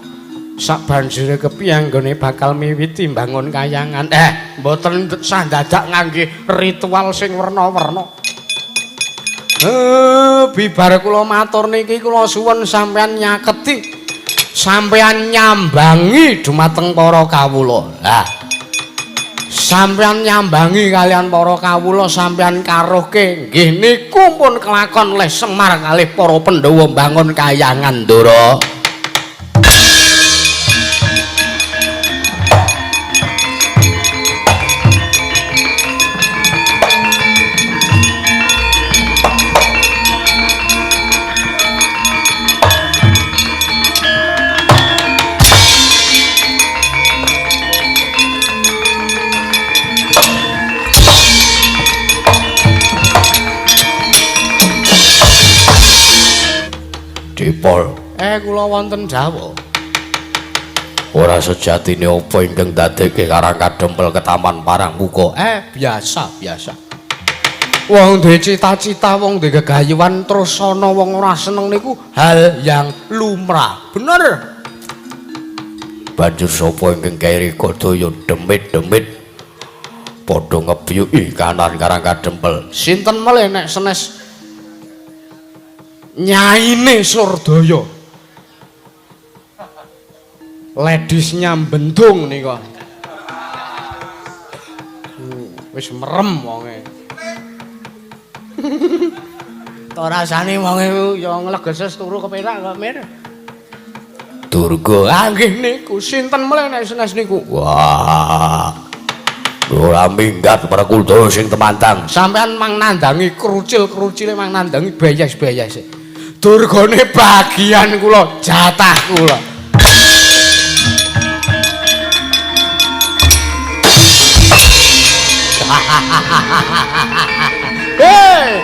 Speaker 4: sak banjure kepiye anggone bakal miwiti mbangun kayangan? Mboten sah dadak ngangge ritual sing werna-werna. Bibar kula matur niki kula suwun sampean nyaketi, sampean nyambangi dumateng para kawula. Lah, sampean nyambangi kalian para kawula, sampean karuhke nggih niku pun kelakon leh Semar kalih para Pandhawa mbangun kayangan, Ndara.
Speaker 1: Dipol.
Speaker 4: Kula wonten dawuh.
Speaker 1: Ora sejatine apa ingkang dadekke Karang Kadempel ketaman parang muka?
Speaker 4: Biasa, biasa. Wong duwe cita-cita, wong duwe gegayuhan terus ana wong ora seneng niku hal yang lumrah. Bener.
Speaker 1: Banjur sapa ingkang kairi kodaya demit-demit padha ngebyuki kanan Karang Kadempel?
Speaker 4: Sinten melih nek senes nyaine Surdaya. Ledisnya bendung nika. Wis merem wonge. To rasane wonge ya nglegeses turu kepenak kok, Mir.
Speaker 1: Durga.
Speaker 4: Ah nggih niku sinten melih nek senes niku?
Speaker 1: Wah. Ora minggat Werkudara sing temantang.
Speaker 4: Sampean mang nandangi krucil-krucile, mang nandangi beyes-beyes. Durgane bagian kula, jatah kula. Hei!